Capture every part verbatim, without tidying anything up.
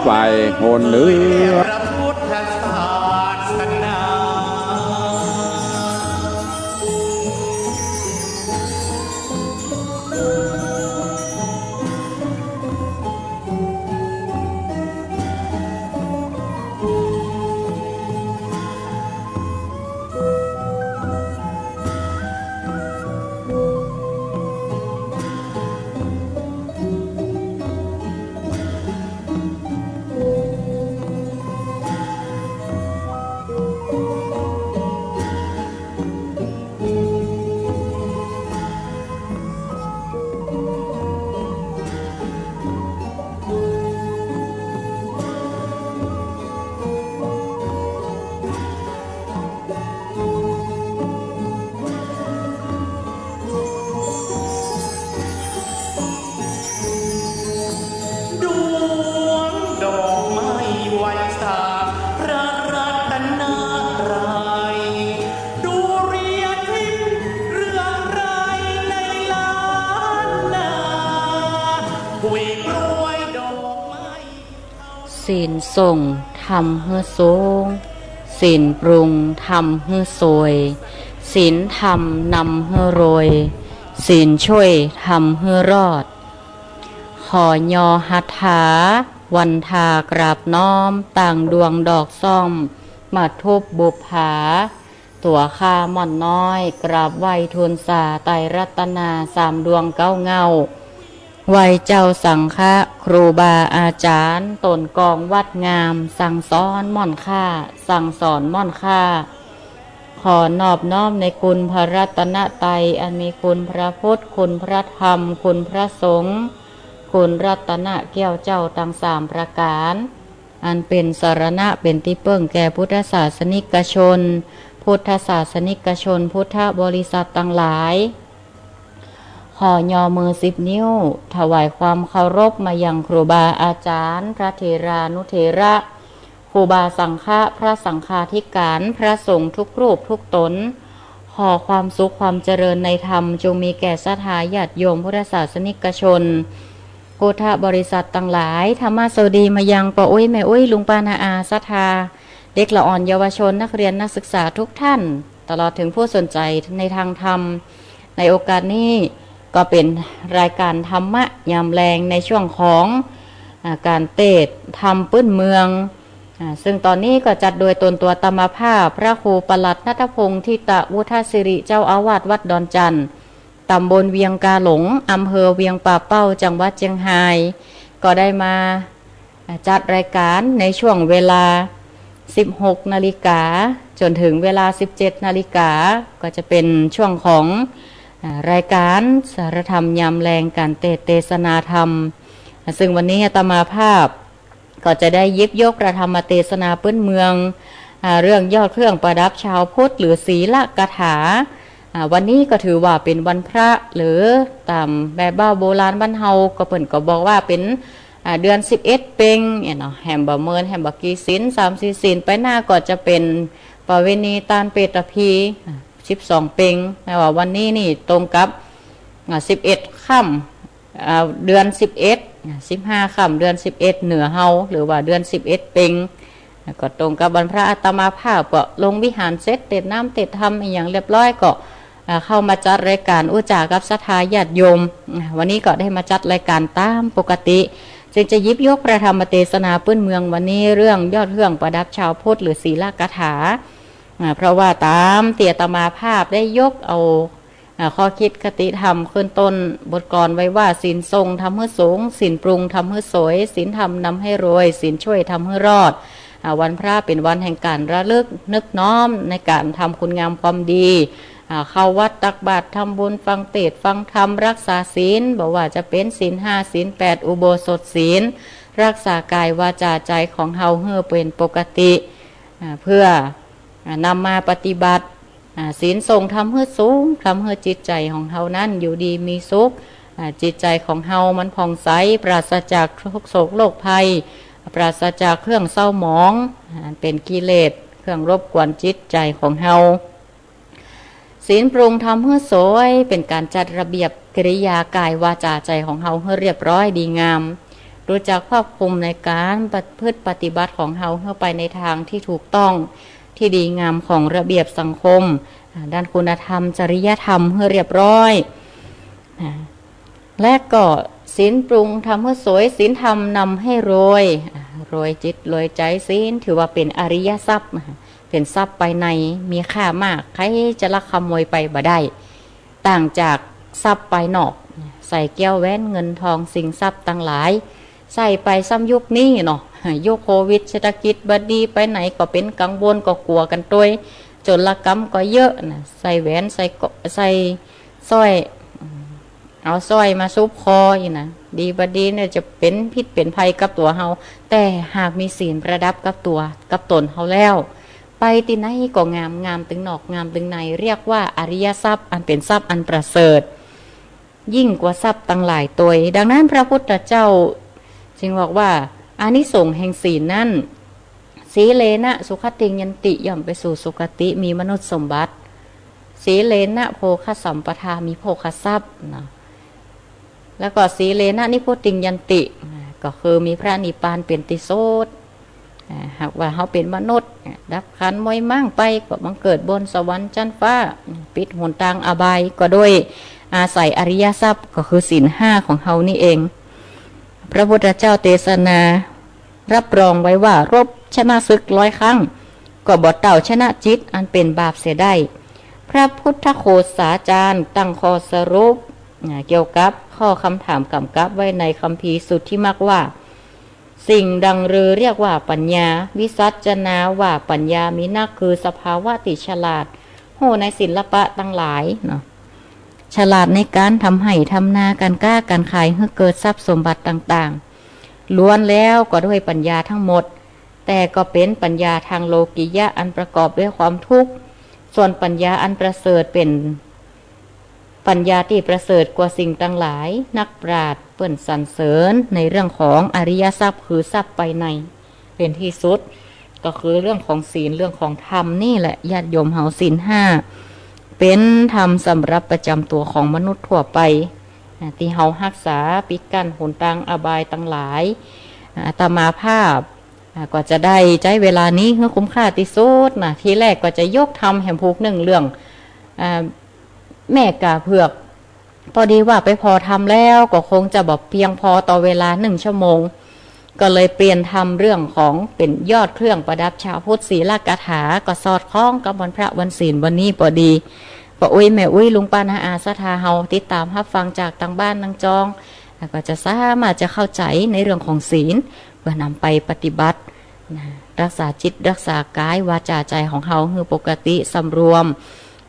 ไปหนเหนือ พระพุทธศาสนา ดวงดอกไม้ไหว้สาพระรัตนตรัย ดูเรียทิพย์เรืองรายในล้านนา หุยโปรยดอกไม้ ศีลส่งธรรมหื้อสูง ศีลปรุงธรรมหื้อสวย ศีลธรรมนำหื้อรวย ศีลช่วยธรรมหื้อรอด ขอยอหัตถา วันทากราบน้อม ต่างดวงดอกส้ม มาทูปบุปผา ตั๋วข้าม่อนน้อย กราบไหว้ทูลสา ไตรรัตนาสามดวงเก๊าเหง้า ไหว้เจ้าสังฆะ ครูบาอาจารย์ ต๋นกองวัดงาม สั่งสอนม่อนข้า สั่งสอนม่อนข้า ขอนอบน้อมในคุณพระรัตนตรัย อันมีคุณพระพุทธ คุณพระธรรม คุณพระสงฆ์ คุณรัตนแก้วเจ้าตังสามประก๋าน อันเป๋นสรณะเป๋นตี้เปิ้งแก่พุทธศาสนิกชน พุทธศาสนิกชน พุทธบริษัทตังหลาย ขอยอมือสิบนิ้ว ถวายความเคารพมายังครูบาอาจารย์ พระเถรานุเถระ ครูบาสังฆะ พระสังฆาธิการ พระสงฆ์ทุกรูปทุกต๋น ขอความสุขความเจริญในธรรม จงมีแก่ศรัทธาญาติโยมพุทธศาสนิกชน พุทธบริษัทตังหลาย ธรรมะสวัสดีมายังป้ออุ๊ยแม่อุ๊ย ลุงป้าน้าอา ศรัทธา เด็กละอ่อนเยาวชน นักเรียนนักศึกษาทุกท่าน ตลอดถึงผู้สนใจในทางธรรม ในโอกาสนี้ก็เป๋นรายการธรรมะยามแลงในช่วงของ อ่า ก๋านเตสน์ธรรมปื้นเมือง อ่า ซึ่งต๋อนนี้ก็จัดโดยตนตั๋วอาตมาภาพ พระครูปลัดณัฐพงษ์ ธิตะวุฒสิริ เจ้าอาวาสวัดดอนจั่น ต๋ำบลเวียงกาหลง อำเภอเวียงป่าเป้า จังหวัดเจียงฮาย ก็ได้มา อ่า จัดรายการในช่วงเวลาสิบหกนาฬิกา จ๋นถึงเวลาสิบเจ็ดนาฬิกา ก็จะเป๋นช่วงของ อ่า รายการสารธรรมยามแลง ก๋านเตสน์เตสนาธรรม อ่า ซึ่งวันนี้อาตมาภาพ ก็จะได้หยิบยกพระธรรมเตสนาปื้นเมือง อ่า เรื่องยอดเครื่องประดับชาวพุทธ หรือสีลกถา อ่า วันนี้ก็ถือว่าเป๋นวันพระ หรือต๋ามแบบบ้าวโบราณบ้านเฮาก็เปิ้นก็บอกว่าเป๋น อ่า เดือนสิบเอ็ดเป็งเนี่ยเนาะ แหมบ่เมิน แหมบ่กี่ศีล สามสี่ศีล ไปหน้าก็จะเป๋นประเวณีตานเปตพี อ่า สิบสองเป็ง แต่ว่าวันนี้นี่ตรงกับ อ่า สิบเอ็ดค่ำ อ่า เดือนสิบเอ็ด สิบห้าค่ำเดือนสิบเอ็ดเหนือเฮา หรือว่าเดือนสิบเอ็ดเป็ง ก็ตรงกับวันพระ อาตมาภาพก็ลงวิหารเสร็จ เตสน์น้ำเตสน์ธรรมอะหยังเรียบร้อยก็ อ่า เข้ามาจัดรายการอู้จ๋ากับศรัทธาญาติโยม อ่า วันนี้ก็ได้มาจัดรายการต๋ามปกติ ซึ่งจะหยิบยกพระธรรมเตสนาปื้นเมืองวันนี้เรื่องยอดเครื่องประดับชาวพุทธ หรือสีลกถา อ่า เพราะว่าต๋ามตี้อาตมาภาพได้ยกเอา อ่า ข้อคิดคติธรรมขึ้นต้นบทกลอนไว้ว่า ศีลส่งธรรมหื้อสูง ศีลปรุงธรรมหื้อสวย ศีลธรรมนำให้รวย ศีลช่วยธรรมหื้อรอด อ่า วันพระเป๋นวันแห่งก๋านระลึกนึกน้อมในก๋านทำคุณงามความดี อ่า เข้าวัดตักบาตรทำบุญฟังเตสน์ฟังธรรมรักษาศีล บ่ว่าจะเป๋นศีลห้า ศีลแปด อุโบสถศีล รักษากายวาจาใจ๋ของเฮาหื้อเป๋นปกติ อ่า เพื่อ อ่า นำมาปฏิบัติ อ่า ศีลส่งธรรมหื้อสูง ทำหื้อจิตใจ๋ของเฮานั้นอยู่ดีมีสุข อ่า จิตใจ๋ของเฮามันผ่องใส ปราศจากทุกข์โศกโรคภัย ปราศจากเครื่องเศร้าหมอง อ่า เป๋นกิเลสเครื่องรบกวนจิตใจ๋ของเฮา ศีลปรุงธรรมหื้อสวย เป๋นก๋านจัดระเบียบกิริยากายวาจาใจ๋ของเฮาหื้อเรียบร้อยดีงาม รู้จักควบคุมในก๋านประพฤติปฏิบัติของเฮาหื้อไปในตางตี้ถูกต้อง ตี้ดีงามของระเบียบสังคม อ่า ด้านคุณธรรม จริยธรรมหื้อเรียบร้อย อ่า และก็ศีลปรุงธรรมหื้อสวย ศีลธรรมนำหื้อรวย อ่า รวยจิตรวยใจ๋ ศีลถือว่าเป๋นอริยทรัพย์ อ่า เป๋นทรัพย์ภายใน มีค่ามาก ใผจะลักขโมยไปบ่ได้ ต่างจากทรัพย์ภายนอก ใส่แก้วแหวนเงินทองสิ่งทรัพย์ตังหลาย ใส่ไปซ้ำยุคนี้เนาะ ยุคโควิด เศรษฐกิจบ่ดี ไปไหนก็เป๋นกังวล ก็กั๋วกั๋นตวย โจรกรรมก็เยอะนะ ใส่แหวน ใส่ก็ ใส่สร้อย เอาสร้อยมาซุบคออี้นะ ดีบ่ดีเนี่ยจะเป๋นพิษเป๋นภัยกับตั๋วเฮา แต่หากมีศีลประดับกับตั๋ว กับต๋นเฮาแล้ว ไปตี้ไหนก็งาม งามตึงนอก งามตึงใน เรียกว่าอริยทรัพย์ อันเป๋นทรัพย์อันประเสริฐ ยิ่งกว่าทรัพย์ตังหลายตวย ดังนั้นพระพุทธเจ้าจึงบอกว่า อานิสงส์แห่งศีลนั้น สีเลนะสุขติงยันติ ย่อมไปสู่สุคติ มีมนุษย์สมบัติ สีเลนะโภคสัมปทา มีโภคทรัพย์นะ แล้วก็สีเลนะนิพพุติงยันติ อ่า ก็คือมีพระนิพพานเป๋นตี้สุด อ่า หากว่าเฮาเป๋นมนุษย์ อ่า ดับขันธ์มวยหมางไป ก็บังเกิดบนสวรรค์จั๊นฟ้า อ่า ปิดหนตางอบาย ก็โดยอาศัยอริยทรัพย์ ก็คือศีลห้าของเฮานี่เอง พระพุทธเจ้าเตสนา รับรองไว้ว่า รบชนะศึกร้อยครั้ง ก็บ่เต้าชนะจิตอันเป๋นบาปเสียได้ พระพุทธโฆษาจารย์ตั้งข้อสรุป อ่า เกี่ยวกับข้อคำถามก๋ำกับไว้ในคัมภีร์สุทธิมรรคว่า สิ่งดังฤๅเรียกว่าปัญญา วิสัชนาว่าปัญญามีนัก คือสภาวะตี้ฉลาด ฮู้ในศิลปะตังหลายเนาะ ฉลาดในก๋านทำไฮ่ทำนา ก๋านก๊าก๋านขาย หื้อเกิดทรัพย์สมบัติต่างๆ ล้วนแล้วก็ด้วยปัญญาทั้งหมด แต่ก็เป๋นปัญญาตางโลกิยะอันประกอบด้วยความทุกข์ ส่วนปัญญาอันประเสริฐเป๋นปัญญาตี้ประเสริฐกว่าสิ่งตังหลาย นักปราชญ์เปิ้นสรรเสริญในเรื่องของอริยทรัพย์ คือทรัพย์ภายใน เป๋นตี้สุด ก็คือเรื่องของศีล เรื่องของธรรมนี่แหละ ญาติโยมเฮา ศีลห้า เป๋นธรรมสำหรับประจำตั๋วของมนุษย์ทั่วไป อ่า ตี้เฮาฮักษาปิดกั้นหนตางอบายตังหลาย อ่า อาตมาภาพ อ่า ก็จะได้ใจ๊เวลานี้หื้อคุ้มค่าตี้สุดนะ ทีแรกก็จะยกธรรมแหมผูกเนื่องเรื่อง อ่า แม่ก๋าเผือก ปอดีว่าไปผ่อธรรมแล้วก็คงจะบ่เปียงปอต่อเวลานึ่งชั่วโมง ก็เลยเปลี่ยนธรรมเรื่องของเป๋นยอดเครื่องประดับชาวพุทธ ศีลกถา ก็สอดคล้องกับวันพระวันศีลวันนี้ปอดี ป้ออุ๊ยแม่อุ๊ย ลุงป้าน้าอาศรัทธาเฮาติดต๋ามฮับฟังจากตางบ้านตางจอง แล้วก็จะสามารถจะเข้าใจ๋ในเรื่องของศีล เปื้อนำไปปฏิบัตินะ ฮักษาจิตฮักษากายวาจาใจ๋ของเฮาหื้อปกติสำรวม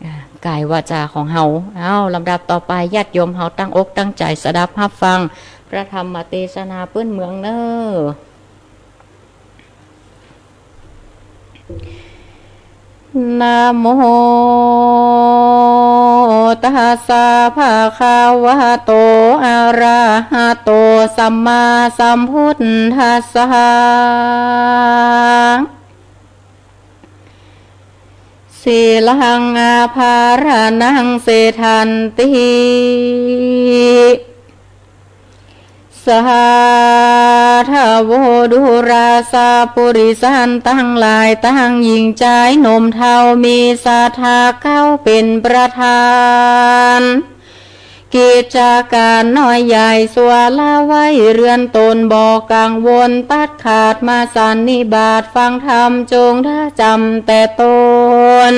อ่า กายวาจาของเฮา เอ้า ลำดับต่อไปญาติโยมเฮาตั้งอกตั้งใจ๋สดับฮับฟังพระธรรมเตสนาปื้นเมืองเน่อ นะโมตัสสะภะคะวะโต อะระหะโต สัมมาสัมพุทธัสสะ สีลัง อาภะระณัง เศฏฐันติ สาธะโว ดูราสะ ปุริสันตังหลาย ตังญิงจายหนุ่มเฒ่า มีศรัทธาเก๊าเป๋นประธาน กิจก๋านน้อยใหญ่สัวละไว้ เรือนต๋นบ่กังวล ตัดขาดมาสันนิบาต ฟังธรรมจงได้จ๋ำแต่ต๋น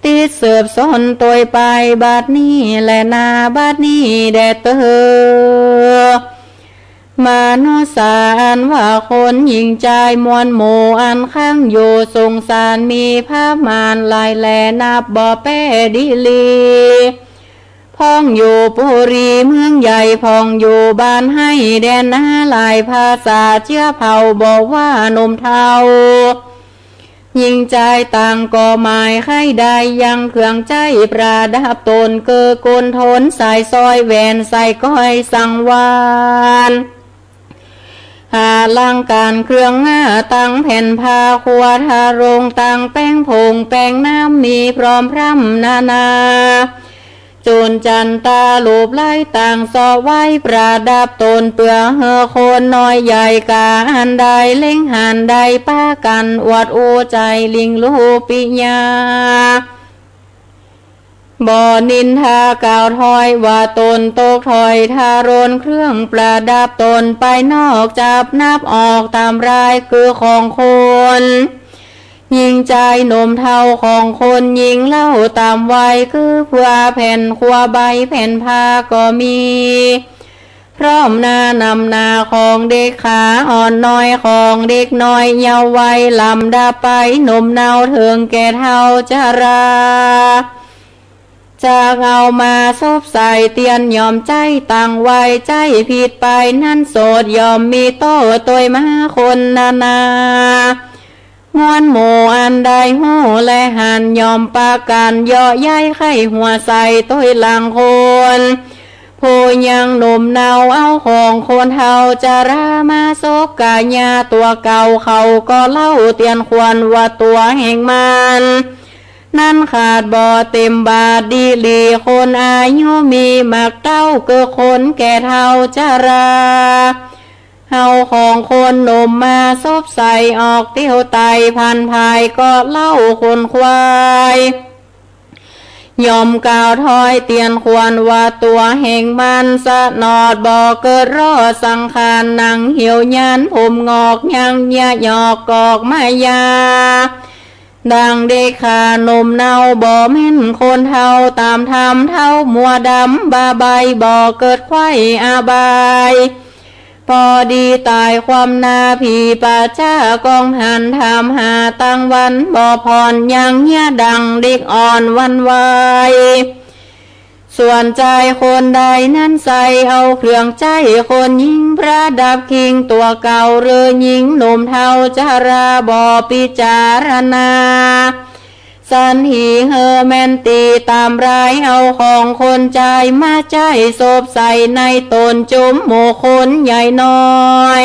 ติดสืบสนตวยไปบัดนี้แลนา บัดนี้แด่เต๊อะ มนุษย์สาอันว่าคนญิงจายมวลหมู่ อันค้างอยู่สงสารมีประมาณหลายแล นับบ่แป๊ดีลี พ่องอยู่ปุรีเมืองใหญ่ พ่องอยู่บ้านไฮ่แดนนา หลายภาษาเจื้อเผ่า บ่ว่าหนุ่มเฒ่า ญิงจายต่างก็หมายใค่ได้ ยังเครื่องใจ๊ประดับต๋น เกื้อกูลทน สายสร้อยแหวน สายก้อยสังวาล อลังก๋านเครื่องงา ตังแผ่นผ้าขัวทะโรง ตังแป้งผงแป้งน้ำ มีพร้อมพร่ำนานา จุลจันตาลูปไล้ต่างเซาะไว้ประดับต๋น เปื้อหื้อคนน้อยใหญ่กล้าอันได้เล็งหัน ได้ปากั๋นอวดอู้ใจ๋หลิ้งลู่ปิยา บ่นินทากล่าวถ้อยว่าต๋นตกถ้อยทารุณ เครื่องประดับต๋นไปนอกจับนับออกต๋ามราย คือของคนหญิงจายหนุ่มเฒ่า ของคนหญิงเล่าต๋ามวัย คือเปื้อแผ่นครัวใบแผ่นผ้าก็มี พร้อมหน้านำหน้าของเด็กขาอ่อนน้อย ของเด็กน้อยเยาว์วัย ลำดับไปหนุ่มเนาเถิงแก่เฒ่าจรา จักเอามาสบใส่เตียนหย่อมใจ๊ตั้งไว้ ใจ๊ผิดไปนั้นโสดย่อมมีโต้ษตวยมาคนนานา มวลหมู่อันได้ฮู้และหัน ย่อมปากั๋นเยาะเย้ยใค่หัวใส่ ตวยหลังคนผู้ยังหนุ่มเนา เอาของคนเฒ่าจรามาสบก๋ายาตั๋วเก่า เขาก็เล่าเตียนขวัญว่าตั๋วแห่งมันนั้นขาดบ่เต็มบาท ดีหลีคนอายุมีหมากเต้า คือคนแก่เฒ่าจรา เอาของคนหนุ่มมาสบใส่ ออกเตียวไต่ผ่านภาย ก็เล่าคนควาย ย่อมกล่าวถ้อยเตียนขวัญว่าตั๋วแห่งมันสนอด บ่เกิดรอดสังขาร หนังเหี่ยวยานผมงอก ยังเยียะหยอกกอกมายา ดังเด็กขาหนุ่มเนา บ่แม่นคนเฒ่าต๋ามธรรม เฒ่ามัวดำบ้าใบ้ บ่เกิดใคว่อบาย ปอดีต๋ายความหน้าผีป่าจ๊า ก้องหันถามหาตั้งวันบ่ผ่อน ยังเยียะดังเด็กอ่อนหวั่นไหว ส่วนจายคนใดนั้นใส่ เอาเครื่องใจ๊คนหญิงประดับคิงตั๋วเก่า หรือหญิงหนุ่มเฒ่าจรา บ่พิจารณา สันหีหื้อแม่นตี้ต๋ามราย เอาของคนจายมาใจ๊สบใส่ในต๋นจุมหมู่คนใหญ่น้อย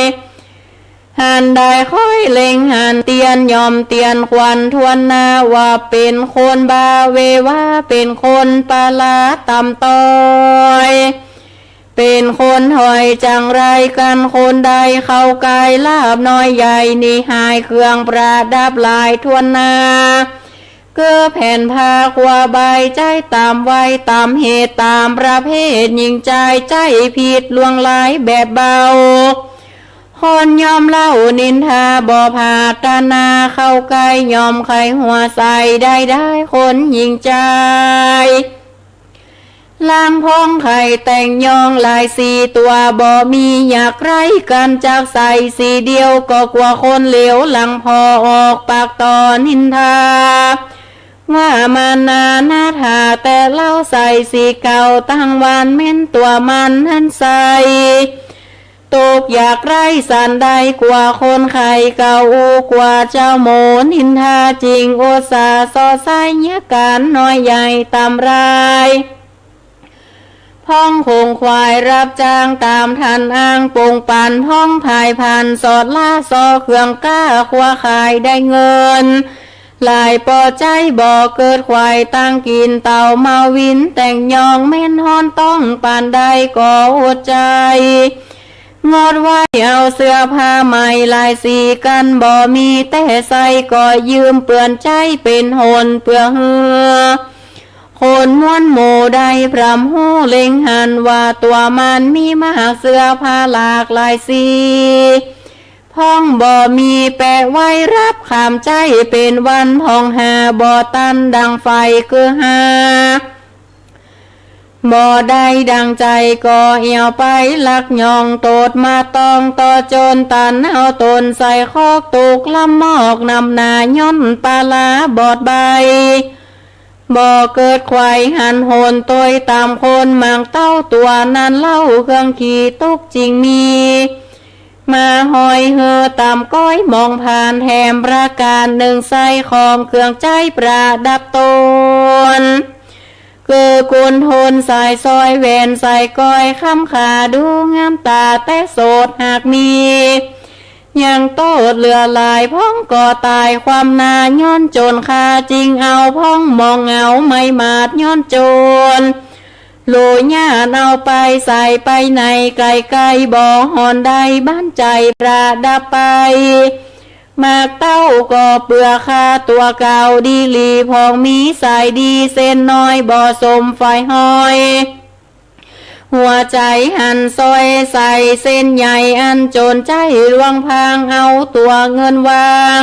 หันได้ค่อยเล็งหันเตียน ย่อมเตียนขวัญถ้วนหน้า ว่าเป๋นคนบ้าเววา เป๋นคนปาลาต่ำต้อย เป๋นคนถอยจังไรกั๋น คนใดเข้าใก้ลาภน้อยใหญ่ หนีหายเครื่องประดับหลายถ้วนหน้า คือแผ่นผ้าครัวใบ ใจ๊ต๋ามวัยต๋ามเหตุต๋ามประเภท หญิงจายใจ๊ผิดล่วงหลายแบบเบา คนย่อมเล่านินทาบ่ปรารถนาเข้าใก้ ย่อมใค่หัวใส่ได้ได้คนหญิงจาย ลางพ่องใค่แต่งยองหลายสีตั๋ว บ่มีอยากไร้กั๋นจักใส่สีเดียว ก็กั๋วคนเหลียวหลังผ่อออกปากต่อนินทา ว่ามันนานาถาแต่เล่าใส่สีเก่าตั้งวัน แม่นตั๋วมันนั้นใส่ ตกอยากไร้สันใดกั๋วคนใค่เก่า กั๋วเจ้าหมู่นินทาจริง อุตส่าห์เซาะไส้เยียะก๋านน้อยใหญ่ต๋ามราย พ่องขงขวายรับจ้างต๋ามทันอ้าง ปงปันพ่องพายพันสอดล่าเซาะเครื่องก้า คว้าขายได้เงิน หลายปอใจ๊บ่เกิดขวายตั้งกิ๋น เต่าเมาวินแต่งยอง แม่นฮ้อนต้องปานใดก็อดใจ๋ งดไว้เอาเสื้อผ้าใหม่หลายสีกั๋น บ่มีแต่ใส่ก็ยืมเปื้อนใจ๊เป๋นหน เปื้อหื้อคนมวลหมู่ได้พร่ำฮู้เล็งหัน ว่าตั๋วมันมีมากเสื้อผ้าหลากหลายสี พ่องบ่มีแปะไว้รับขามใจ๊ เป๋นวันพ่องหาบ่ตันดังใฝ่คือหา บ่ได้ดังใจ๋ก็เอี่ยวไปลักยอง โตษมาต้องต่อจนตันเอาต๋นใส่คอก ตุกข์ลำมอกนำหน้าย้อนปาลาบอดใบ บ่เกิดขวายหันหนตวยต๋ามคนหมางเต้าตั๋วนั้นเล่า เครื่องขี้ตุ๊กจึงมี มาห้อยหื้อต๋ามก้อยมองผ่าน แถมประก๋านนึ่งใส่ของเครื่องใจ๊ประดับต๋น คือกุนทนสายสร้อยแหวนสายก้อย คำขาดูงามต๋าแต่โสดหากมี ยังโตษเหลือหลาย พ่องก็ต๋ายความหน้าย้อนจน ข้าจึงเอาพ่องมองเหงาไม้หมาดย้อนจน โลหะเอาไปใส่ไปในไกลๆ บ่ห่อนได้บั้นใจ๋ประดับไป หมากเต้าก็เปื้อค่าตั๋วเก่าดีหลี ผ่องมีสายดีเส้นน้อย บ่สมฝอยห้อย หัวใจ๋หันสร้อยใส่เส้นใหญ่ อันโจรใจ๊ลวงพราง เอาตั๋วเงินวาง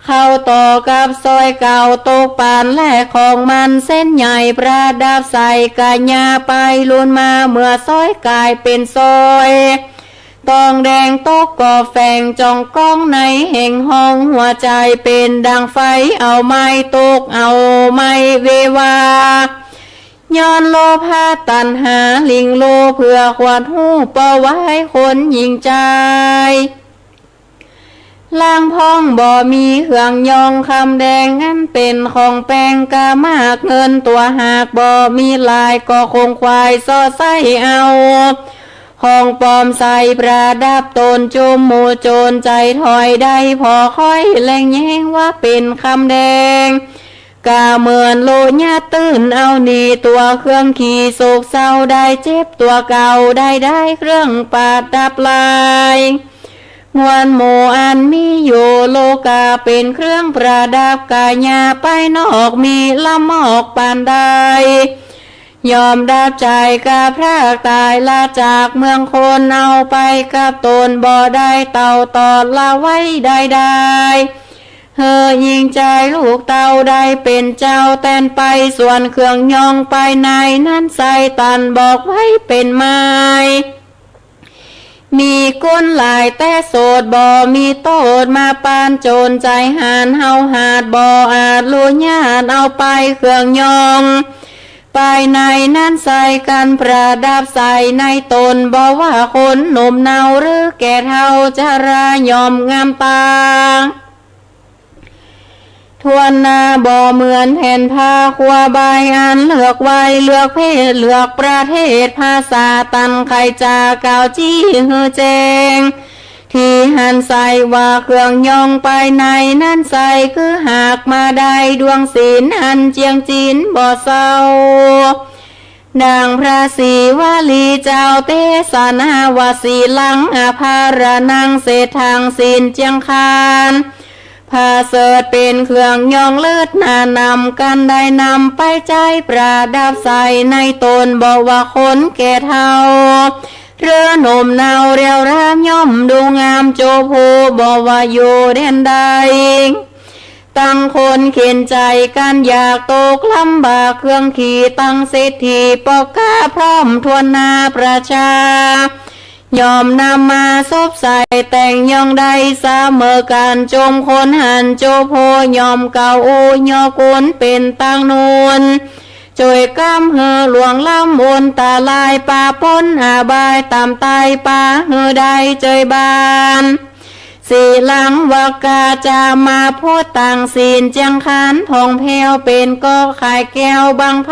เข้าต่อกับสร้อยเก่า ตกปานแลกของมันเส้นใหญ่ประดับใส่ กะยาไปลุนมาเมื่อสร้อยก๋ายเป๋นสร้อย ตองแดงตกก็แฝงจ้องก้องในแห่งห้อง หัวใจ๋เป๋นดั่งไฟเอาไหม้ ตกเอาไหม้เววา ย้อนโลภะตัณหาลิงโล เปื้อขวัดฮู้ป้อไว้คนหญิงจาย ลางพ่องบ่มีเครื่องย้อง คำแดงอันเป๋นของแปง กะมากเงินตั๋วหากบ่มีหลาย ก็คงขวายเซาะใส้เอา ของปลอมใส่ประดับต๋น จุมหมู่โจรใจ๋ถอยได้ ผ่อค่อยแลงแย้งว่าเป๋นคำแดง กะเหมือนโลหะตื้นเอาหนีตั๋วเครื่องขี่ โศกเศร้าได้เจ็บตั๋วเก่า ได้ได้เครื่องประดับหลาย มวลหมู่อันมีอยู่โลก๋า เป๋นเครื่องประดับ กะยาไปนอกมีละมอกปานใด ย่อมดับใจ๋กะพรากต๋ายละจากเมืองคน เอาไปกับต๋นบ่ได้เต้าตอดละไว้ได้ได้ หื้อหญิงจายลูกเต้าได้เป๋นเจ้าแตนไป ส่วนเครื่องย้องไปในนั้นไส้ ตันบอกไว้เป๋นหมาย มีคนหลายแต่โสด บ่มีโต้ษมาปาน โจรใจ๋หาญเฮาหาด บ่อาจลุญาตเอาไปเครื่องย้อง ไปในนั้นไส้ กันประดับใส่ในต๋น บ่ว่าคนหนุ่มเนาหรือแก่เฒ่า จราย่อมงามตา ถ้วนหน้าบ่เหมือนแผ่นผ้าครัวใบ อันเลือกไว้เลือกเพศเลือกประเทศภาษา ตันใค่จะกล่าวจี้หื้อแจ้ง ตี้หันไส้ว่าเครื่องย้องไปในนั้นไส้ คือหากมาได้ดวงศีลอันเจียงจินบ่เศร้า ดั่งพระศรีวลีเจ้าเตสนาว่า สีลังอภรณัง เศษฐังศีลเจียงคาน ผาเสริฐเป๋นเครื่องย้องเลิศหนานำ กันได้นำไปใจ๊ประดับใส่ในต๋น บ่ว่าคนแก่เฒ่า หรือหนุ่มเนาเรียวรามย่อมดูงามโจโภ บ่ว่าอยู่แดนใด ตังคนเข็ญใจ๋กันอยากตกลำบาก เครื่องขี่ตังเศรษฐีปอกกาพร้อมถ้วนหน้าประชา ย่อมนำมาสบใส่แต่งย้องได้เสมอกั๋น จมคนหันโจโภ ย่อมเก่าอู้ย่อคุณเป๋นตังนุน จ้วยกำหื้อล่วงล้ำอันตราย ปะป๊นอบายต่ำตาย ปาหื้อได้เจยบาน สีลังวักกาจามาพุทธัง ศีลเจียงคานผ่องแผ้ว เป๋นเกาะข่ายแก้วบั้งไพ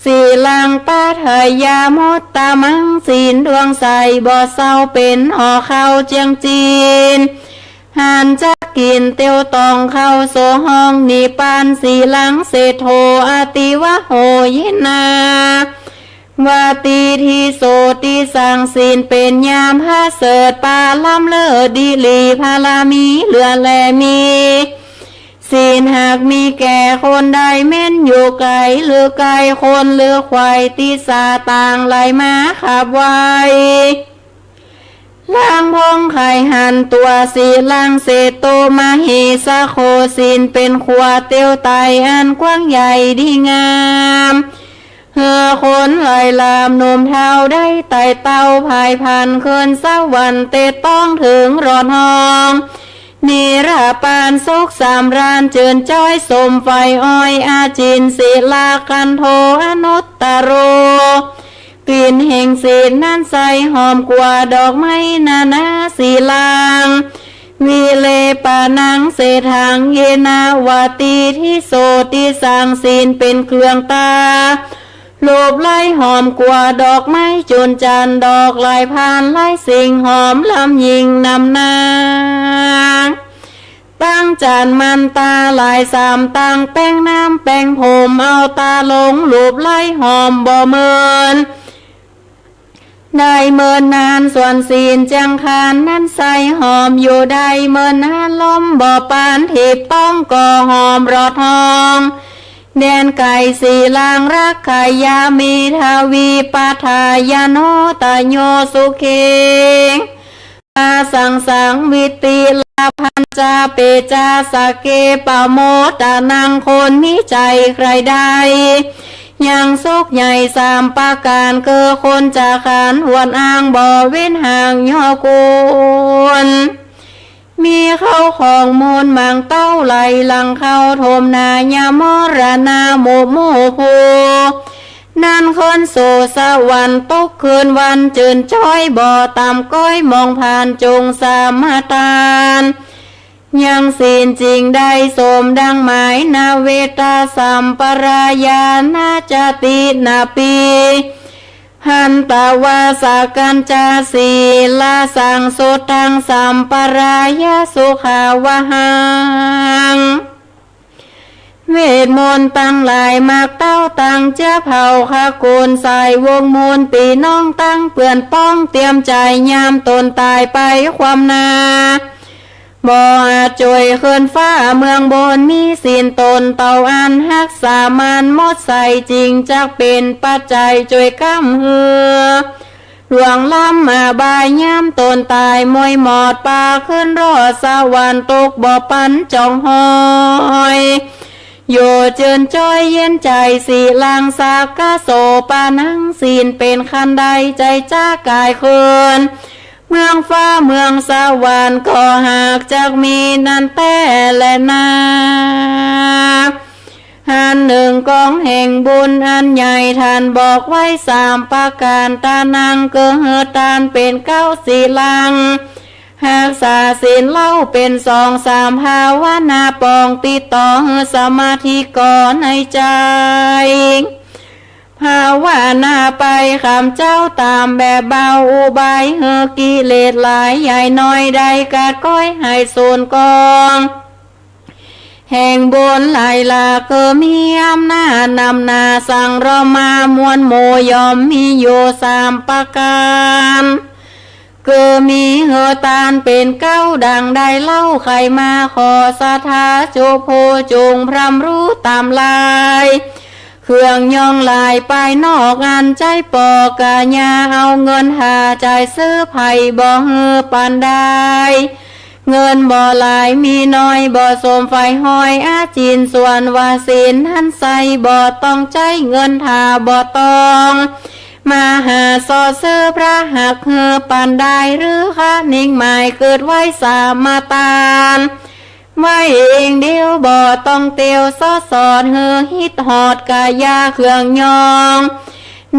สีลังปัทยามุตตมัง ศีลดวงใสบ่เศร้า เป๋นหอข้าวเจียงจิน หันจักกิ๋นเตียวต้องเข้าสู่ห้องนิพพาน สีลังเศรษโฐ อติวโห เยนา วาตี ทิโสติสัง ศีลเป๋นยามผาเสริฐ ปาล้ำเลิศดีหลี พาลามีเหลือแลมี ศีลหากมีแก่คนใด แม้นอยู่ไก๋หรือใก้ คนหรือขวาย ติสาต่างไหลมาขับไหว ลางพ่องใค่หันตั๋ว สีลังเศรษโฐ มเหสโข ศีลเป๋นขัวเตียวไต่ อันกว้างใหญ่ดีงาม หื้อคนไหลลามหนุ่มเฒ่าได้ไต่เต้า ผายพันธุ์ขึ้นสวรรค์ เตะต้องเถิงรอดห้อง นิรปานสุขสำราญ จืนจ้อยสมใฝ่อ้อย อาจิน สีลาคันโธ อนุตตโร กลิ่นแห่งศีลนั้นใสหอมกว่าดอกไม้นานา สีลัง วิเลปะนัง เศษฐัง เยนาวาตี ทิโสติสัง ศีลเป๋นเครื่องตา โลบไล้หอมกว่าดอกไม้จุนจันทร์ ดอกหลายพันหลายสิ่ง หอมล้ำยิ่งนำหน้า ตั้งจั๋นมันตาหลายสาม ตั้งแป้งน้ำแป้งผม เอาต๋าลงลูบไล้หอมบ่เมิน ได้เมินนาน ส่วนศีลจังคานนั้นใส่หอมอยู่ได้ เมินนานลมบ่ปาน ถีบต้องก็หอมรอดห้อง แดนไก่สีลางรักใคร่ยามี ทวีปทายโนตโยสุเข อาสังสังวิติลาภัญจาเปจาสะเก ปะโมตะนัง คนมีใจ๋ใคร่ได้ ยังสุขใหญ่สามประก๋าน คือคนจะขานหวนอ้าง บ่เว้นห่างย่อควร มีเข้าของมูลหมางเต้าไหลหลังเข้า โทมนายามรณาหมู่หมู่ผู้ นั้นขึ้นสู่สวรรค์ ตกคืนวันจืนจ้อย บ่ต่ำก้อยมองผ่าน จงสมาทาน ยังศีลจิ่งได้สมดังหมาย นเวทะสัมปรายานาจตินาปี หันตวาสกัญจา สีลสังสุทธัง สัมปรายาสุขาวหัง เวทมนต์ตังหลาย มักเต้าตังเจื้อเผ่าขกูล สายวงศ์มูลปี้น้องตังเปื้อนป้อง เตรียมใจ๋ยามต๋นต๋ายไปความหน้า บ่อาจจ้วยขึ้นฟ้าเมืองบน มีศีลต๋นเต้าอั้นฮักษามั่น หมดใสจิ่งจักเป๋นปัจจัยจ้วยก้ำหื้อ ล่วงล้ำอบายยามต๋นต๋าย มวยหมอดปาขึ้นรอดสวรรค์ ตกบ่ปันจ๋องหอย อยู่จืนจ้อยเย็นใจ๋ สีลังสักกะโสปานัง ศีลเป๋นคันได ใจ๋จ๊ากายคืน เมืองฟ้าเมืองสวรรค์ ก็หากจักมีนั้นแต๊แลนา หันนึ่งก๋องแห่งบุญอันใหญ่ ท่านบอกไว้สามประก๋าน ตานัง คือหื้อตานเป๋นเก๊า สีลัง ฮักษาศีลเล่าเป๋นสอง สามภาวนาปอง ติดต่อหื้อสมาธิก่อในใจ๋ ภาวนาไปข้าพเจ้าต๋ามแบบเบา อุบายหื้อกิเลสหลายใหญ่น้อย ได้กัดก๊อยหายสูญกอง แห่งบุญหลายหลาก คือมีอำนาจนำหน้าสั่งเรามามวลหมู่ ย่อมมีอยู่สามประก๋าน คือมีหื้อตานเป๋นเก๊าดังได้เล่า ใค่มาขอศรัทธาจุผู้จุ่งพร่ำรู้ต๋ามลาย เครื่องย่องหลายปายนอกอันใจ๊ปอกะญา เอาเงินหาจ่ายซื้อไผ่บ่หื้อปานใด เงินบ่หลายมีน้อยบ่สมใฝ่ห้อย อาจินส่วนว่าศีลนั้นใส่ บ่ต้องใจ๊เงินถ้าบ่ต้อง มาหาเซาะซื้อพระหักหื้อปานใด หรือคะนิงหมายกึ๊ดไว้สมาทาน ไว้เองเดียวบ่ต้องเตียว เซาะสอดหื้อฮิตฮอดกะญาเครื่องย่อง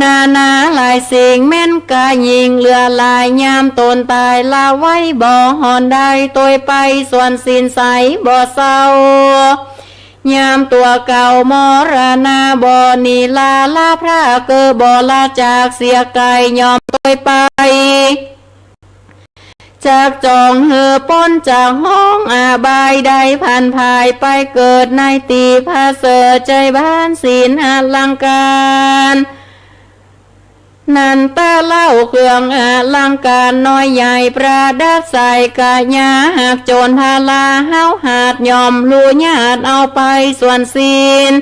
นานาหลายสิ่งแม้นกะยิ่งเหลือหลาย ยามต๋นต๋ายละไว้บ่ห่อนได้ ตวยไปส่วนศีลใสบ่เศร้า ยามตั๋วเก่ามรณาบ่หนีลา ละพระเกอบ่ละจากเสียไก๋ ย่อมตวยไป จักจ๋องหื้อป๊นจากห้องอบาย ได้ผันผายไปเกิดในตี้ผะเสริฐ ใจ๋บ้านศีลอลังก๋าน นั้นตะเล่าเครื่องอลังก๋านน้อยใหญ่ประดับใส่ กะญาหากโจรพลาเฮาหาด ย่อมฮู้ญาติเอาไปส่วนศีล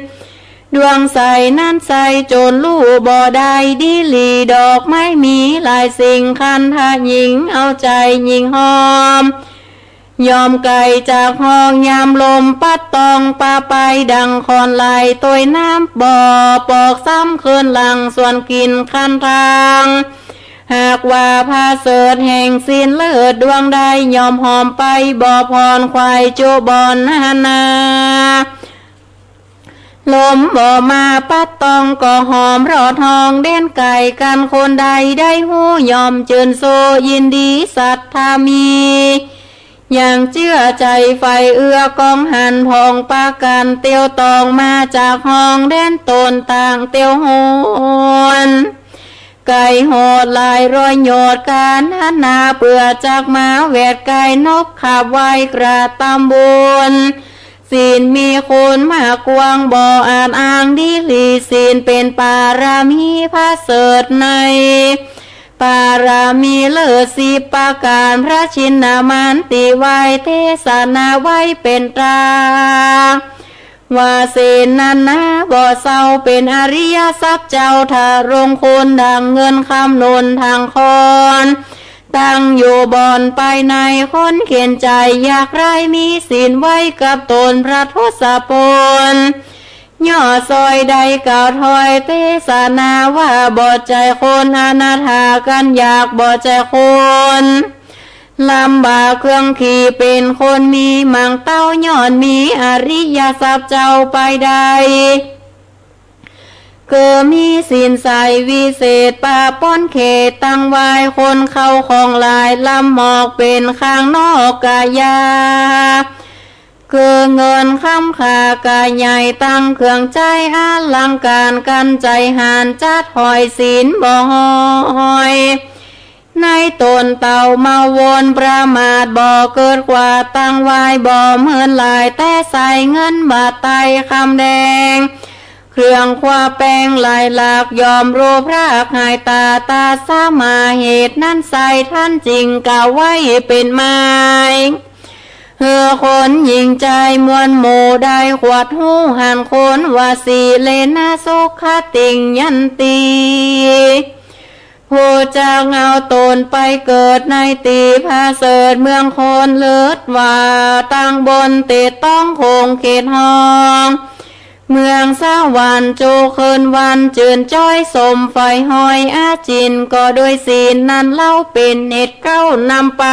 ดวงใสนั้นใสโจรฮู้บ่ได้ ดีหลีดอกไม้มีหลายสิ่ง คันถ้าหญิงเอาใจ๋หญิงหอม ย่อมไก๋จากห้อง ยามลมปั๊ดต้องปะไป ดังข่อนไหลตวยน้ำบ่อ ปอกซ้ำคืนหลังส่วนกิ๋นคันทาง หากว่าผะเสริฐแห่งศีลเลิศดวงใด ย่อมหอมไปบ่ผ่อน ควายจุบ่อนนานา ลมบ่มาปั๊ดต้องก็หอมรอดห้อง แดนไก๋กั๋นคนใดได้ฮู้ ย่อมจื้นโซยินดีศรัทธามี อย่างเจื้อใจ๋ใฝ่เอื้อก๋องหัน ผ่องประก๋านเตียวต้องมาจากห้อง แดนต๋นต่างเตียวหวน ไก๋โหดหลายร้อยโยชน์กานานา เปื้อจักมาแวดไก๋นบขับไหว้กระตำบุญ ศีลมีคุณมากกว้างบ่อาจอ้างดีหลี ศีลเป๋นปารมีประเสริฐใน ปารมีเลิศสิบประก๋าน พระชินมาลติไหว้เตสนาไว้เป๋นตรา ว่าศีลนั้นนาบ่เศร้า เป๋นอริยทรัพย์เจ้า ถ้าลงคุณดั่งเงินคำนุนดั่งคอน ตั้งอยู่บ่อนไปในคนเข็ญใจ๋ อยากได้มีศีลไว้กับต๋นพระทศพล ย่อสอยได้กล่าวถ้อยเตสนาว่า บ่ใจ้คนอนาถากั๋นอยาก บ่ใจ้คน ลำบากเครื่องขี่ เป๋นคนมีมังเต้า ย้อนมีอริยทรัพย์เจ้าไปได้ คือมีศีลใสวิเศษปะป๊อนเขต ตั้งไหว้คนเข้าของหลาย ลำหมอกเป๋นข้างนอกกายา คือเงินคำค่ากาใหญ่ ตั้งเครื่องใจ๊อลังก๋าน กั๋นใจ๋หาญจัดห้อย ศีลบ่ห้อย ในต๋นเต่าเมาวนประมาทบ่เกิดกว่า ตั้งไหว้บ่เมินหลาย แต่ใส่เงินบาทไตรคำแดง เครื่องคว้าแป้งหลายหลาก ย่อมรูปรากหายตา ตาสมาเหตุนั้นใส่ท่านจึงกล่าวไว้เป๋นไม้ หื้อคนหญิงใจ๋มวลหมู่ได้ขวัดฮู้หันคนว่า สีเลนะสุขติงยันติ ผู้จักเอาต๋นไปเกิดในตี้ประเสริฐ เมืองคนเลิศว่า ตั้งบนเตดต้องคงเขตห้อง เมืองสวรรค์จุคืนวันจื่นจ้อย สมใฝ่ห้อยอาจิน ก็ด้วยศีลนั้นเล่าเป๋นเหตุเก๊านำไป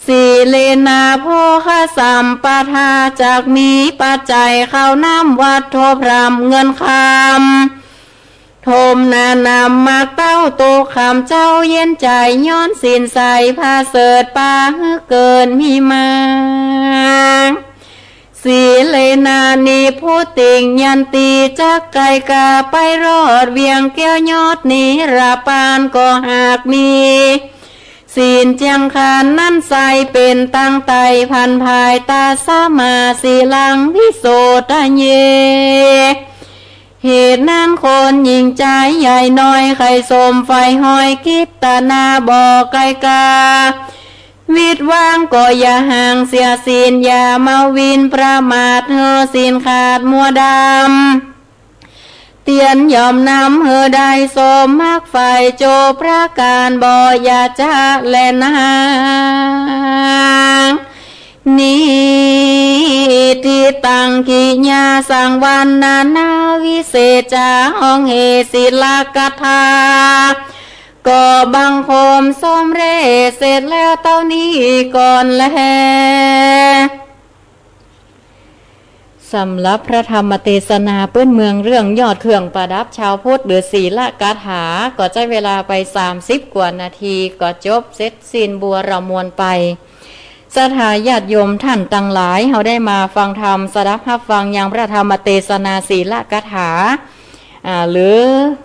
สีเลนะโภคสัมปทา จักมีปัจจัยข้าวน้ำวัตถุพร่ำเงินคำ ถมหนาหนำมากเต้าโตคำ เจ้าเย็นใจ๋ย้อนศีลใสประเสริฐ ปาหื้อเกิดมีมา สีเลนะนิพพุติงยันติ จักไก๋ก๋าไปรอดเวียงแก้วยอดนิรปาน ก็หากมี ศีลเจียงคานนั้นใส่เป๋นตังไต่พันภาย ตัสมาสีลังวิโสทะเย เหตุนั้นคนหญิงใจ๋ใหญ่น้อย ใค่สมใฝ่ห้อยกิตนาบ่ไก๋ก๋า วิดวางก็อย่าห่างเสียศีล อย่าเมาวินประมาท หื้อศีลขาดมัวดำ เตียนย่อมนำหื้อได้สมมรรคใฝ่ โจประก๋านบ่อย่าจะแลนาง นิฏฐิตังกิยาสังวัณณนาวิเศษจา ฮ้องเฮศิลกถา ก็บังคมสมเร็จเสร็จแล้วเต้านี้ก่อนแล สำหรับพระธรรมเตสนาปื้นเมืองเรื่องยอดเครื่องประดับชาวพุทธ หรือศีลกถา ก็ใจ๊เวลาไปสามสิบกว่านาที ก็จบเสร็จสิ้นบัวระมวลไป ศรัทธาญาติโยมท่านตังหลาย เฮาได้มาฟังธรรม สดับฮับฟังยังพระธรรมเตสนาศีลกถา อ่า หรือ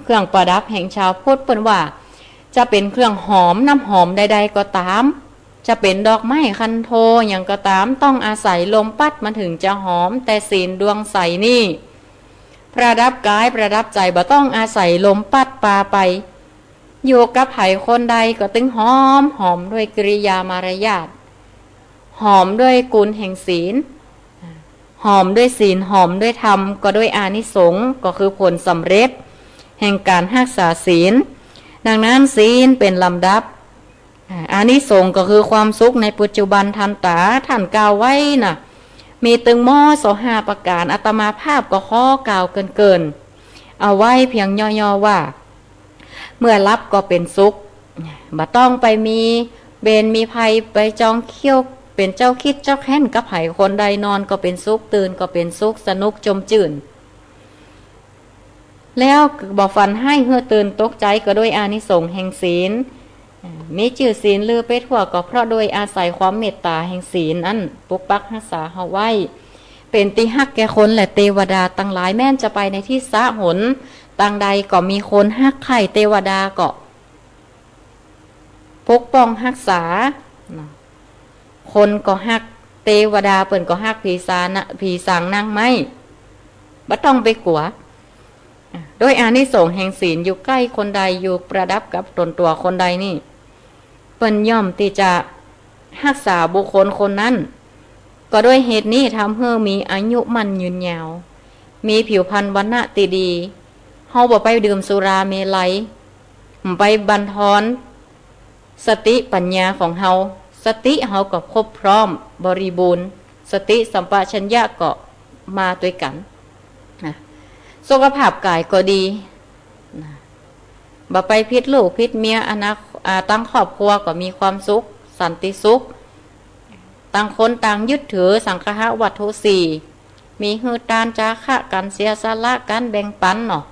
เครื่องประดับแห่งชาวพุทธ เปิ้นว่า จะเป๋นเครื่องหอม น้ำหอมใดๆ ก็ต๋าม จะเป๋นดอกไม้คันโทหยังก็ต๋าม ต้องอาศัยลมปั๊ดมันถึงจะหอม แต่ศีลดวงใสนี่ ประดับก๋ายประดับใจ๋ บ่ต้องอาศัยลมปั๊ดปาไป อยู่กับใผคนใดก็ตึงหอม หอมด้วยกิริยามารยาท หอมด้วยกุณแห่งศีล หอมด้วยศีล หอมด้วยธรรม ก็ด้วยอานิสงส์ ก็คือผลสำเร็จแห่งก๋านฮักษาศีล ดังนั้นศีลเป๋นลำดับ อ่า อานิสงส์ก็คือความสุขในปัจจุบันทันต๋า ท่านกล่าวไว้น่ะ มีตึงหมดซอห้าประก๋าน อาตมาภาพก็ขอกล่าวเกริ่นๆ เอาไว้เพียงย่อๆ ว่า เมื่อหลับก็เป๋นสุข บ่ต้องไปมีเวรมีภัย ไปจองเคี้ยวเป๋นเจ้าคิดเจ้าแค้นกับใผคนใด นอนก็เป๋นสุข ตื่นก็เป๋นสุข สนุกจมจื้น แล้วบ่ฝันฮ้ายหื้อตื่นตกใจ๋ ก็ด้วยอานิสงส์แห่งศีล มีจื้อเสียงลือไปทั่ว ก็เพราะด้วยอาศัยความเมตต๋าแห่งศีลอันปกปักฮักษาเฮาไว้ เป๋นตี้ฮักแก่คนและเตวดาตังหลาย แม้นจะไปในทิศหน ตางใดก็มีคนฮักใคร่ เตวดาก็ปกป้องฮักษาเนาะ คนก็ฮัก เตวดาเปิ้นก็ฮัก ผีสานะ ผีสางนางไม้ บ่ต้องไปกั๋ว โดยอานิสงส์แห่งศีล อยู่ใก้คนใด อยู่ประดับกับต๋นตั๋วคนใดนี่ เปิ้นย่อมตี้จะฮักษาบุคคลคนนั้น ก็ด้วยเหตุนี้ทำหื้อมีอายุมั่นยืนยาว มีผิวพรรณวรรณะตี้ดี เฮาบ่ไปดื่มสุราเมรัย บ่ไปบั่นทอนสติปัญญาของเฮา สติเฮาก็ครบพร้อมบริบูรณ์ สติสัมปชัญญะก็มาตวยกั๋นนะ สุขภาพก๋ายก็ดีนะ บ่ไปผิดลูกผิดเมีย อนาค- อ่า ตังครอบครัวก็มีความสุข สันติสุข ต่างคนต่างยึดถือสังคหวัตถุสี่ มีหื้อตาน จาคะ ก๋านเสียสละ ก๋านแบ่งปันเนาะ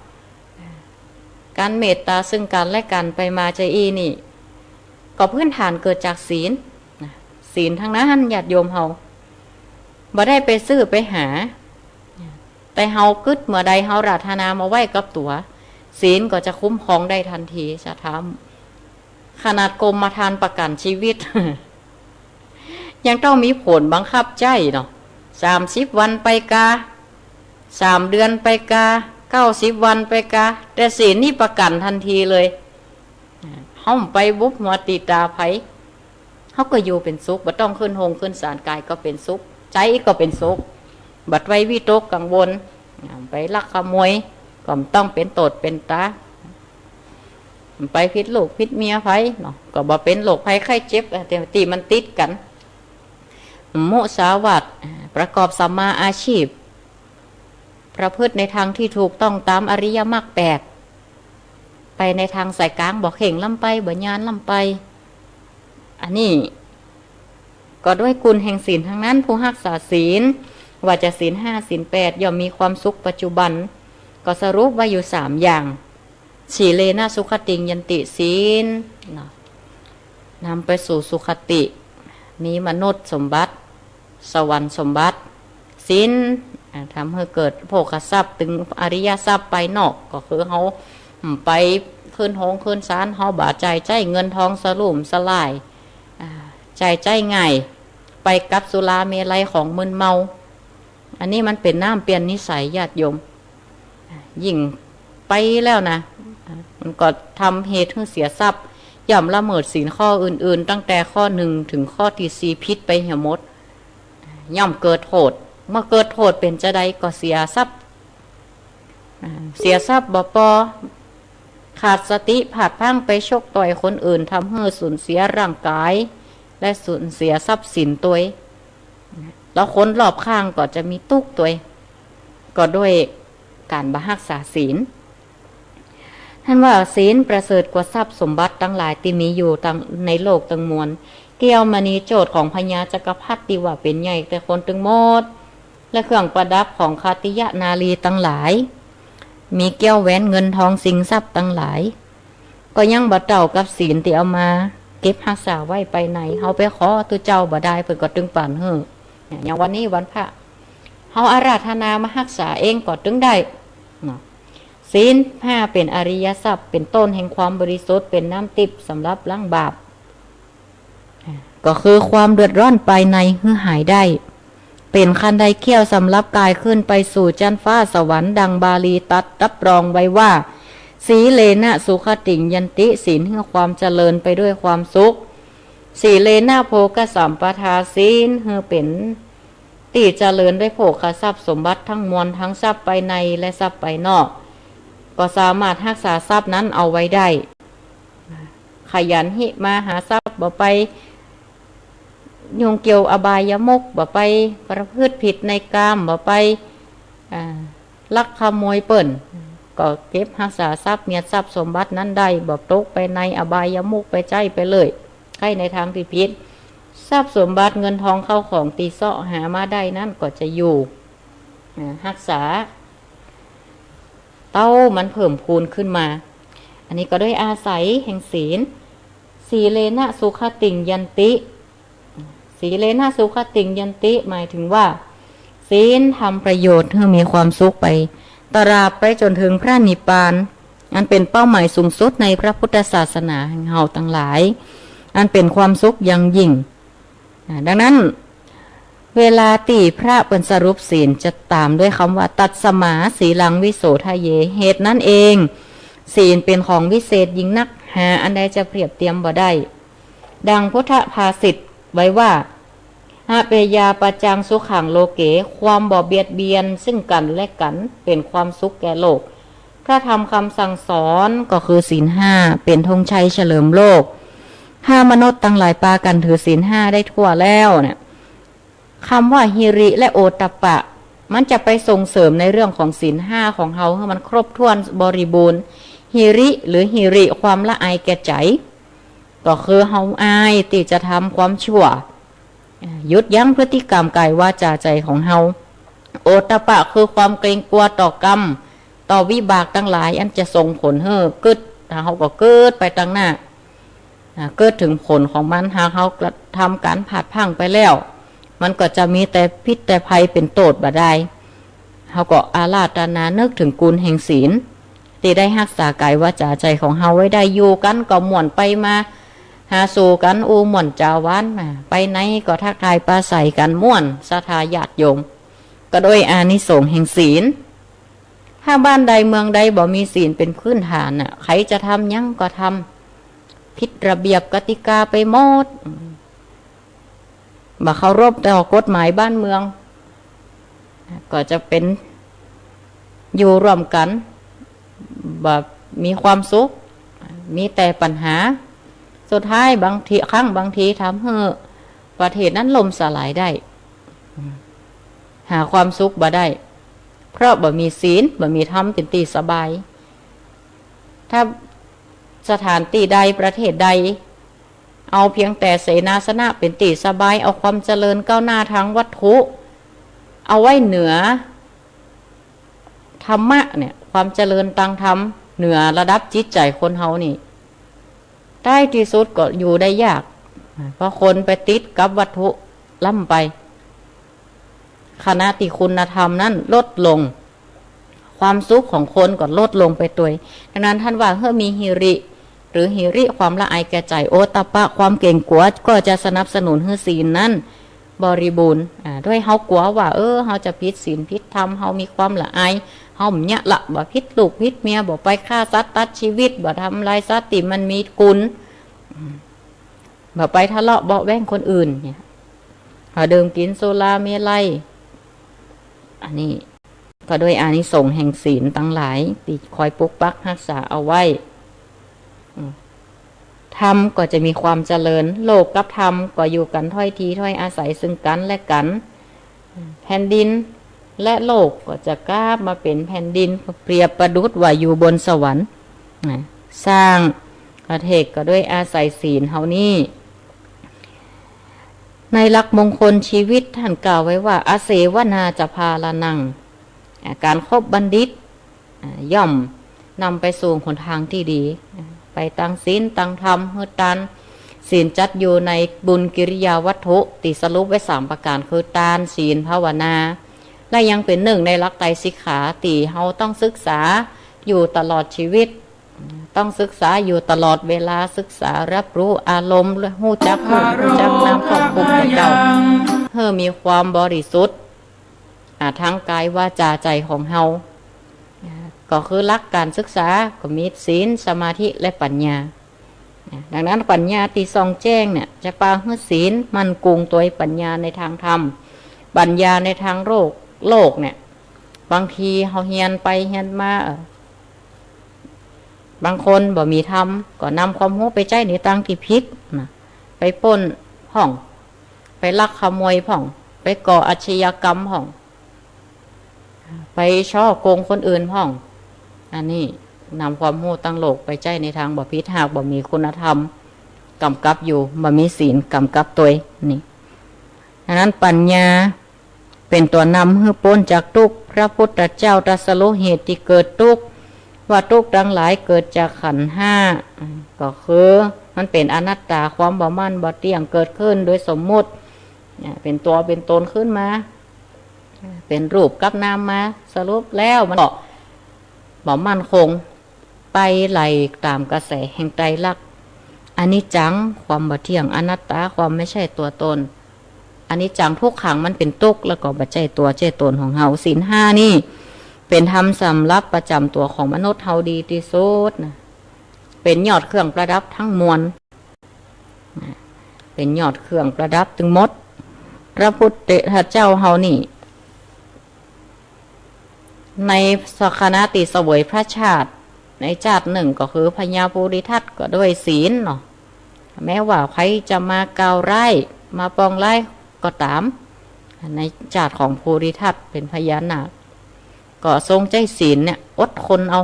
ก๋านเมตต๋าซึ่งกั๋นและกั๋น ไปมาจาอี้นี่ ก็พื้นฐานเกิดจากศีลนะ ศีลตังนั้น ญาติโยมเฮา บ่ได้ไปซื้อไปหา แต่เฮากึ๊ดเมื่อใด เฮาปรารถนามาไว้กับตั๋ว ศีลก็จะคุ้มครองได้ทันที จะถาม ขนาดกรมธรรม์ประกั๋นชีวิต ยังต้องมีผลบังคับใจ๊เนาะ สามสิบวันไปกา สามเดือนไปกา เก้าสิบวันไปกา แต่ศีลนี่ประกั๋นทันทีเลย เฮาบ่ไปบุบหัวตี๋ต๋าใผ เฮาก็อยู่เป๋นสุข บ่ต้องขึ้นโฮงขึ้นศาล ก๋ายก็เป๋นสุข ใจ๋ก็เป๋นสุข บ่ไปวิตกกังวล ไปลักขโมย ก็บ่ต้องเป๋นโตษเป๋นต๋า ไปผิดลูกผิดเมียใผเนาะ ก็บ่เป๋นโรคภัยไข้เจ็บ เอ่อ ตี้ ตี้มันติดกั๋น มุสาวาท ประกอบสัมมาอาชีพ ประพฤติในทางที่ถูกต้องตามอริยมรรคแปด ไปในทางสายกลาง บ่เข่งล้ำไป บ่หย่านล้ำไป อันนี้ก็ด้วยกุณแห่งศีลตังนั้น ผู้ฮักษาศีล ว่าจะศีลห้า ศีลแปด ย่อมมีความสุขปัจจุบัน ก็สรุปไว้อยู่สามอย่าง สีเลนะสุขติงยันติ ศีลเนาะ นำไปสู่สุขติ มีมนุษย์สมบัติ สวรรค์สมบัติ ศีล อ่า ทำหื้อเกิดโภคทรัพย์ ตึงอริยทรัพย์ไปนอก ก็คือเฮา อืม ไปขึ้นโฮงขึ้นศาล เฮาบ่ใจ้ใจ๊เงินทองสลุ่มสลาย อ่า ใจ้ใจ๊ง่าย ไปกับสุราเมรัยของมึนเมา อันนี้มันเป๋นน้ำเปลี่ยนนิสัยญาติโยม ยิ่งไปแล้วนะ มันก็ทำเหตุหื้อเสียทรัพย์ ย่อมละเมิดศีลข้ออื่นๆ ตั้งแต่ข้อหนึ่งถึงข้อตี้สี่ผิดไปเหียหมด ย่อมเกิดโทษ เมื่อเกิดโทษเป๋นจาใดก็เสียทรัพย์ อ่า เสียทรัพย์บ่ปอ ขาดสติ พลาดพลั้งไปชกต่อยคนอื่น ทำหื้อสูญเสียร่างกาย และสูญเสียทรัพย์สินตวย แล้วคนรอบข้างก็จะมีตุ๊กข์ตวย ก็ด้วยก๋านบ่ฮักษาศีล ท่านว่าศีลประเสริฐกว่าทรัพย์สมบัติตังหลายตี้มีอยู่ตัง ในโลกตังมวล แก้วมณีโจทย์ของพญาจักรพรรดิตี้ว่าเป๋นใหญ่แต่คนตึงหมด และเครื่องประดับของขัตติยนารีตังหลาย มีแก้วแหวนเงินทองสิงทรัพย์ตังหลาย ก็ยังบ่เต้ากับศีลตี้เอามาเก็บฮักษาไว้ภายใน เฮาไปขอตุ๊เจ้าบ่ได้ เปิ้นก็ตึงปั๋นหื้อ อย่างวันนี้วันพระ เฮาอาราธนามาฮักษาเองก็ตึงได้เนาะ ศีลห้าเป๋นอริยทรัพย์ เป๋นต้นแห่งความบริสุทธิ์ เป๋นน้ำทิพย์สำหรับล้างบาป ก็คือความเดือดร้อนภายในหื้อหายได้ เป๋นคันไดเขี้ยวสำหรับก๋ายขึ้นไปสู่จั๊นฟ้าสวรรค์ ดังบาลีตรัสรับรองไว้ว่า สีเลนะสุขติงยันติ ศีลหื้อความเจริญไปด้วยความสุข สีเลนะโภคสัมปทา ศีลหื้อเป๋นตี้เจริญด้วยโภคทรัพย์สมบัติทั้งมวล ทั้งทรัพย์ภายในและทรัพย์ภายนอก ก็สามารถฮักษาทรัพย์นั้นเอาไว้ได้ ขยันหิมาหาทรัพย์ บ่ไปยุ่งเกี่ยวอบายมุข บ่ไปประพฤติผิดในกาม บ่ไป อ่า ลักขโมยเปิ้น ก็เก็บฮักษาทรัพย์เมียดทรัพย์สมบัตินั้นได้ บ่ตกไปในอบายมุข ไปใจ๊ไปเลย ใจ๊ในทางตี้ผิด ทรัพย์สมบัติเงินทองเข้าของตี้เซาะหามาได้นั้นก็จะอยู่ อ่า ฮักษา เต้ามันเพิ่มพูนขึ้นมา อันนี้ก็ด้วยอาศัยแห่งศีล สีเลนะสุขติงยันติ สีเลนะสุขติงยันติ หมายถึงว่า ศีลทำประโยชน์หื้อมีความสุขไป ตราบไปจ๋นเถิงพระนิพพาน อันเป๋นเป้าหมายสูงสุดในพระพุทธศาสนาแห่งเฮาตังหลาย อันเป๋นความสุขอย่างยิ่ง อ่า ดังนั้น เวลาตี้พระเปิ้นสรุปศีลจะต๋ามด้วยกำว่า ตัสมาสีลังวิโสทะเย เหตุนั้นเอง ศีลเป๋นของวิเศษยิ่งนัก หาอันใดจะเปรียบเตียมบ่ได้ ดังพุทธภาษิตไว้ว่า อเปยยาปะจังสุขังโลเก ความบ่เบียดเบียนซึ่งกั๋นและกั๋นเป๋นความสุขแก่โลก พระธรรมกำสั่งสอนก็คือศีลห้า เป๋นธงชัยเฉลิมโลก ถ้ามนุษย์ตังหลายปากั๋นถือศีลห้าได้ทั่วแล้วเนี่ย กำว่าหิริและโอตตัปปะ มันจะไปส่งเสริมในเรื่องของศีลห้าของเฮาหื้อมันครบถ้วนบริบูรณ์ หิริหรือหิริความละอายแก่ใจ๋ ก็คือเฮาอายตี้จะทำความชั่ว อ่า หยุดยั้งพฤติกรรมก๋ายวาจ๋าใจ๋ของเฮา โอตตัปปะคือความเกรงกั๋วต่อกรรม ต่อวิบากตังหลายอันจะส่งผลหื้อกึ๊ด ถ้าเฮาก็กึ๊ดไปตังหน้า อ่า กึ๊ดเถิงผลของมัน หากเฮากระทำก๋านผาดพลั้งไปแล้ว มันก็จะมีแต่พิษแต่ภัยเป๋นโต้ษบ่ดาย เฮาก็อาราธนานึกเถิงกุณแห่งศีล ตี้ได้ฮักษาก๋ายวาจ๋าใจ๋ของเฮาไว้ได้ อยู่กั๋นก็ม่วนไปมาหาสู่กั๋น อู้ม่วนจ๋าหวาน อ่า ไปไหนก็ทักทายปราศรัยกั๋นม่วน ศรัทธาญาติโยม ก็ด้วยอานิสงส์แห่งศีล ถ้าบ้านใดเมืองใดบ่มีศีลเป๋นพื้นฐานน่ะ ใผจะทำหยังก็ทำผิดระเบียบกติกาไปหมด อืม บ่เคารพต่อกฎหมายบ้านเมือง ก็จะเป๋นอยู่ร่วมกั๋น บ่มีความสุข มีแต่ปัญหา สุดท้ายบางที ครั้งบางทีทำหื้อประเทศนั้นล่มสลายได้ หาความสุขบ่ได้ เพราะบ่มีศีล บ่มีธรรมเป๋นตี้สบาย ถ้าสถานตี้ใดประเทศใด เอาเพียงแต่เสนาสนะเป๋นตี้สบาย เอาความเจริญก้าวหน้าทางวัตถุเอาไว้เหนือธรรมะเนี่ย ความเจริญตางธรรมเหนือระดับจิตใจ๋คนเฮานี่ ใต้ตี้สุดก็อยู่ได้ยาก เพราะคนไปติดกับวัตถุล้ำไป ขณะตี้คุณธรรมนั้นลดลง ความสุขของคนก็ลดลงไปตวย ดังนั้นต้านว่าหื้อมีหิริ หรือหิริความละอายแก่ใจ๋ โอตตัปปะความเกรงกั๋ว ก็จะสนับสนุนหื้อศีลนั้นบริบูรณ์ อ่า ด้วยเฮากั๋วว่า เออ เฮาจะผิดศีลผิดธรรม เฮามีความละอาย เฮาบ่เยียะละ บ่ผิดลูกผิดเมีย บ่ไปฆ่าสัตว์ตัดชีวิต บ่ทำลายสัตว์ตี้มันมีคุณ อืม บ่ไปทะเลาะเบาะแว้งคนอื่นเนี่ย บ่ดื่มกิ๋นสุราเมรัย อันนี้ก็ด้วยอานิสงส์แห่งศีลตังหลายตี้คอยปกปักฮักษาเอาไว้ อืม ธรรมก็จะมีความเจริญ โลกกับธรรมก็อยู่กั๋นถ้อยทีถ้อยอาศัยซึ่งกั๋นและกั๋น แผ่นดินและโลกก็จะกลับมาเป๋นแผ่นดิน เปรียบประดุจว่าอยู่บนสวรรค์ นะ สร้างประเทศก็ด้วยอาศัยศีลเฮานี้ ในหลักมงคลชีวิตต้านกล่าวไว้ว่า อเสวนาจะพาลานัง อ่า ก๋านคบบัณฑิต อ่า ย่อมนำไปสู่หนตางตี้ดี อ่า ไปตางศีลตางธรรม หื้อตาน ศีลจัดอยู่ในบุญกิริยาวัตถุ ตี้สรุปไว้สามประก๋าน คือตาน ศีล ภาวนา และยังเป๋นนึ่งในหลักไตรสิกขา ตี้เฮาต้องศึกษาอยู่ตลอดชีวิต ต้องศึกษาอยู่ตลอดเวลา ศึกษารับรู้อารมณ์ ฮู้จักรูป ฮู้จักนามของผู้เจ้า หื้อมีความบริสุทธิ์ อ่า ทางก๋าย วาจ๋า ใจ๋ของเฮา อ่า ก็คือหลักก๋านศึกษาก็มีศีล สมาธิ และปัญญา อ่า ดังนั้นปัญญาตี้ส่องแจ้งเนี่ย จะปาหื้อศีลมั่นคงตวยปัญญาในตางธรรม ปัญญาในตางโลก โลกเนี่ย บางทีเฮาเฮียนไปเฮียนมา เอ่อ บางคนบ่มีธรรม ก็นำความฮู้ไปใจ๊ในตางตี้ผิดนะ ไปปล้นพ่อง ไปลักขโมยพ่อง ไปก่ออาชญากรรมพ่อง ไปฉ้อโกงคนอื่นพ่อง อันนี้นำความฮู้ตางโลกไปใจ๊ในตางบ่ผิด หากบ่มีคุณธรรมก๋ำกับอยู่ บ่มีศีลก๋ำกับตวย นี่ ดังนั้นปัญญา เป๋นตัวนำหื้อป๊นจากตุ๊กข์ พระพุทธเจ้าตรัสรู้เหตุตี้เกิดตุ๊กข์ ว่าตุ๊กข์ตังหลายเกิดจากขันธ์ห้า ก็คือมันเป๋นอนัตตา ความบ่มั่นบ่เตี้ยง เกิดขึ้นโดยสมมุติ เนี่ย เป๋นตั๋วเป๋นต๋นขึ้นมา เป๋นรูปกับนามมา สรุปแล้วมันก็ บ่มั่นคง ไปไหลต๋ามกระแสแห่งไตรลักษณ์ อนิจจัง ความบ่เที่ยง อนัตตา ความไม่ใช่ตัวตน อนิจจัง ทุกขัง มันเป๋นตุ๊กข์ แล้วก็บ่ใจ้ตั๋วใจ้ต๋นของเฮา ศีลห้านี่เป๋นธรรมสำหรับประจ๋ำตั๋วของมนุษย์เฮาดีตี้สุดนะ เป๋นยอดเครื่องประดับทั้งมวลนะ เป๋นยอดเครื่องประดับตึงหมด พระพุทธเจ้าเฮานี่ ในขณะตี้เสวยพระชาติ ในจาตินึ่งก็คือพญาภูริทัตก็ด้วยศีลเนาะ แม้ว่าใผจะมากล่าวร้าย มาปองร้ายก็ต๋าม ในจาติของภูริทัตเป๋นพญานาค ก็ทรงใจ๊ศีลเนี่ยอดทนเอา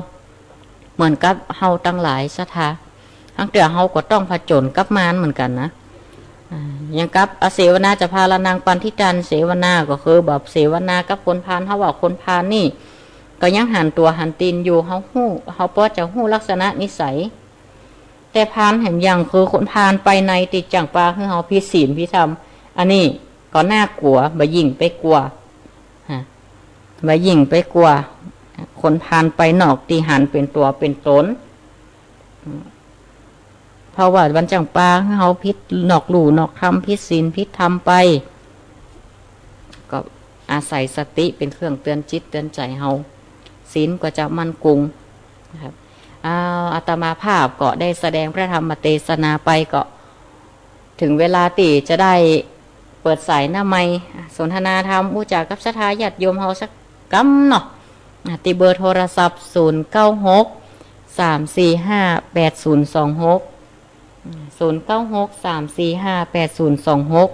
เหมือนกับเฮาตังหลายศรัทธา ลางเตื้อเฮาก็ต้องผจญกับมารเหมือนกั๋นนะ อ่า อย่างกับอเสวนาจะพาลานังปันทิตา เสวนาก็คือแบบเสวนากับคนพาล เฮาว่าคนพาลนี่ ก็ยังหันตั๋วหันตี๋นอยู่ เฮาฮู้ เฮาปอจะฮู้ลักษณะนิสัย แต่พาลแหมอย่างคือคนพาลไปในตี้จั่งปาหื้อเฮาผิดศีลผิดธรรม อันนี้ก็น่ากลัว บ่ยิ่งไปกว่า ฮะ บ่ยิ่งไปกว่า คนพาลไปนอกตี้หันเป๋นตั๋วเป๋นต๋น เพราะว่ามันจั่งปาหื้อเฮาผิดนอกลู่นอกธรรม ผิดศีลผิดธรรมไป ก็อาศัยสติเป๋นเครื่องเตือนจิตเตือนใจ๋เฮา ศีลก็จะมั่นคงนะครับ อ้าว อาตมาภาพก็ได้แสดงพระธรรมเตสนาไป ก็ เถิงเวลาตี้จะได้เปิดสายหน้าไมค์ อ่ะ สนทนาธรรมอู้จ๋ากับศรัทธาญาติโยมเฮาสักกำเนาะ อ่ะ ตี้เบอร์โทรศัพท์ ศูนย์เก้าหก สามสี่ห้า แปดศูนย์สองหก อ่ะ ศูนย์เก้าหก สามสี่ห้า แปดศูนย์สองหก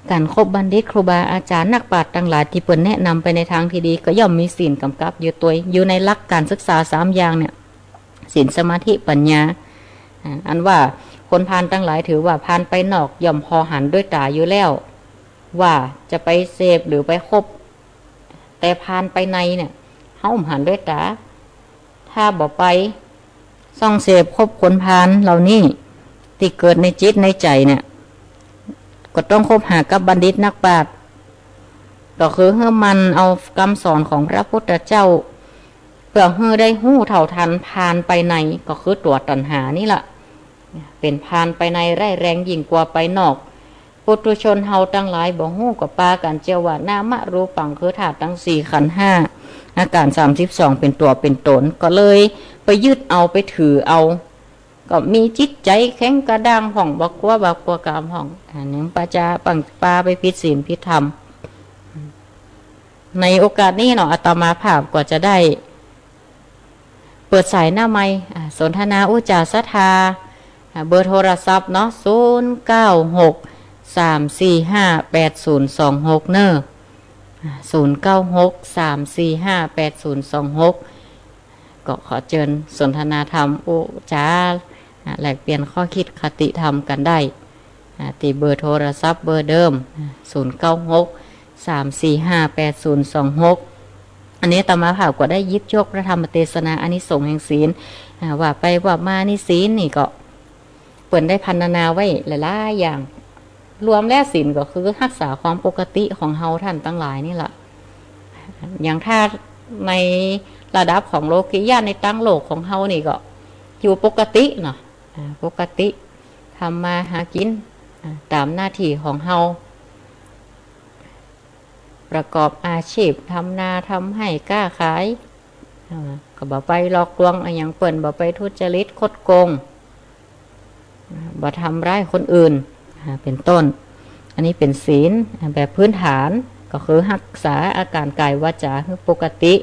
ก๋านคบบัณฑิตครูบาอาจ๋ารย์นักปราชญ์ตังหลายตี้เปิ้นแนะนำไปในตางตี้ดี ก็ย่อมมีศีลก๋ำกับอยู่ตวย อยู่ในหลักก๋านศึกษาสามอย่างเนี่ย ศีล สมาธิ ปัญญา อ่า อันว่าคนพาลตังหลายถือว่าพาลไปนอกย่อมผ่อหันด้วยต๋าอยู่แล้ว ว่าจะไปเสพหรือไปคบ แต่พาลไปในเนี่ย เฮาบ่หันด้วยต๋า ถ้าบ่ไปส่องเสพคบคนพาลเหล่านี้ ตี้เกิดในจิตในใจ๋เนี่ย ก็ต้องคบหากับบัณฑิตนักปราชญ์ ก็คือหื้อหมั่นเอากำสอนของพระพุทธเจ้า เปื้อหื้อได้ฮู้เท่าทันพาลไปใน ก็คือตั๋วตัณหานี่ละ เป๋นพาลไปในร้ายแรงยิ่งกว่าไปนอก ปุถุชนเฮาตังหลายบ่ฮู้ก็ปากั๋นเจียว่า นามรูปัง คือธาตุตังสี่ ขันธ์ห้า อาก๋ารสามสิบสอง เป๋นตั๋วเป๋นต๋น ก็เลยไปยึดเอาไปถือเอา ก็มีจิตใจ๋แข็งกระด้างพ่อง บ่กั๋วบาปกั๋วก๋รรมพ่อง อันนี้ปาจะปังปาไปผิดศีลผิดธรรม ในโอกาสนี้เนาะ อาตมาภาพก็จะได้เปิดสายหน้าไมค์ อ่า สนทนาอู้จ๋าศรัทธา อ่า เบอร์โทรศัพท์เนาะ ศูนย์เก้าหก สามสี่ห้า แปดศูนย์สองหก เน่อ อ่า ศูนย์เก้าหก สามสี่ห้า แปดศูนย์สองหก ก็ขอเจิญสนทนาธรรมอู้จ๋า อ่า แลกเปลี่ยนข้อคิดคติธรรมกั๋นได้ อ่า ตี้เบอร์โทรศัพท์เบอร์เดิม อ่า ศูนย์เก้าหก สามสี่ห้า แปดศูนย์สองหก อันนี้อาตมาภาพก็ได้หยิบยกพระธรรมเตสนาอานิสงส์แห่งศีล อ่า ว่าไปว่ามานี่ศีลนี่ก็ เปิ้นได้พรรณนาไว้หลายๆ อย่าง รวมแล้วศีลก็คือฮักษาความปกติของเฮาต้านตังหลายนี่ละ อย่างถ้าในระดับของโลกิยะ ในตังโลกของเฮานี่ก็อยู่ปกติเนาะ อ่า ปกติ ทำมาหากิ๋น อ่า ต๋ามหน้าตี้ของเฮา ประกอบอาชีพ ทำนา ทำไฮ่ ก๊าขาย อ่า ก็บ่ไปหลอกลวงอะหยังเปิ้น บ่ไปทุจริตคดโกง อ่า บ่ทำร้ายคนอื่น อ่า เป๋นต้น อันนี้เป๋นศีล อ่า แบบพื้นฐาน ก็คือฮักษาอาก๋ารก๋ายวาจ๋าหื้อปกติ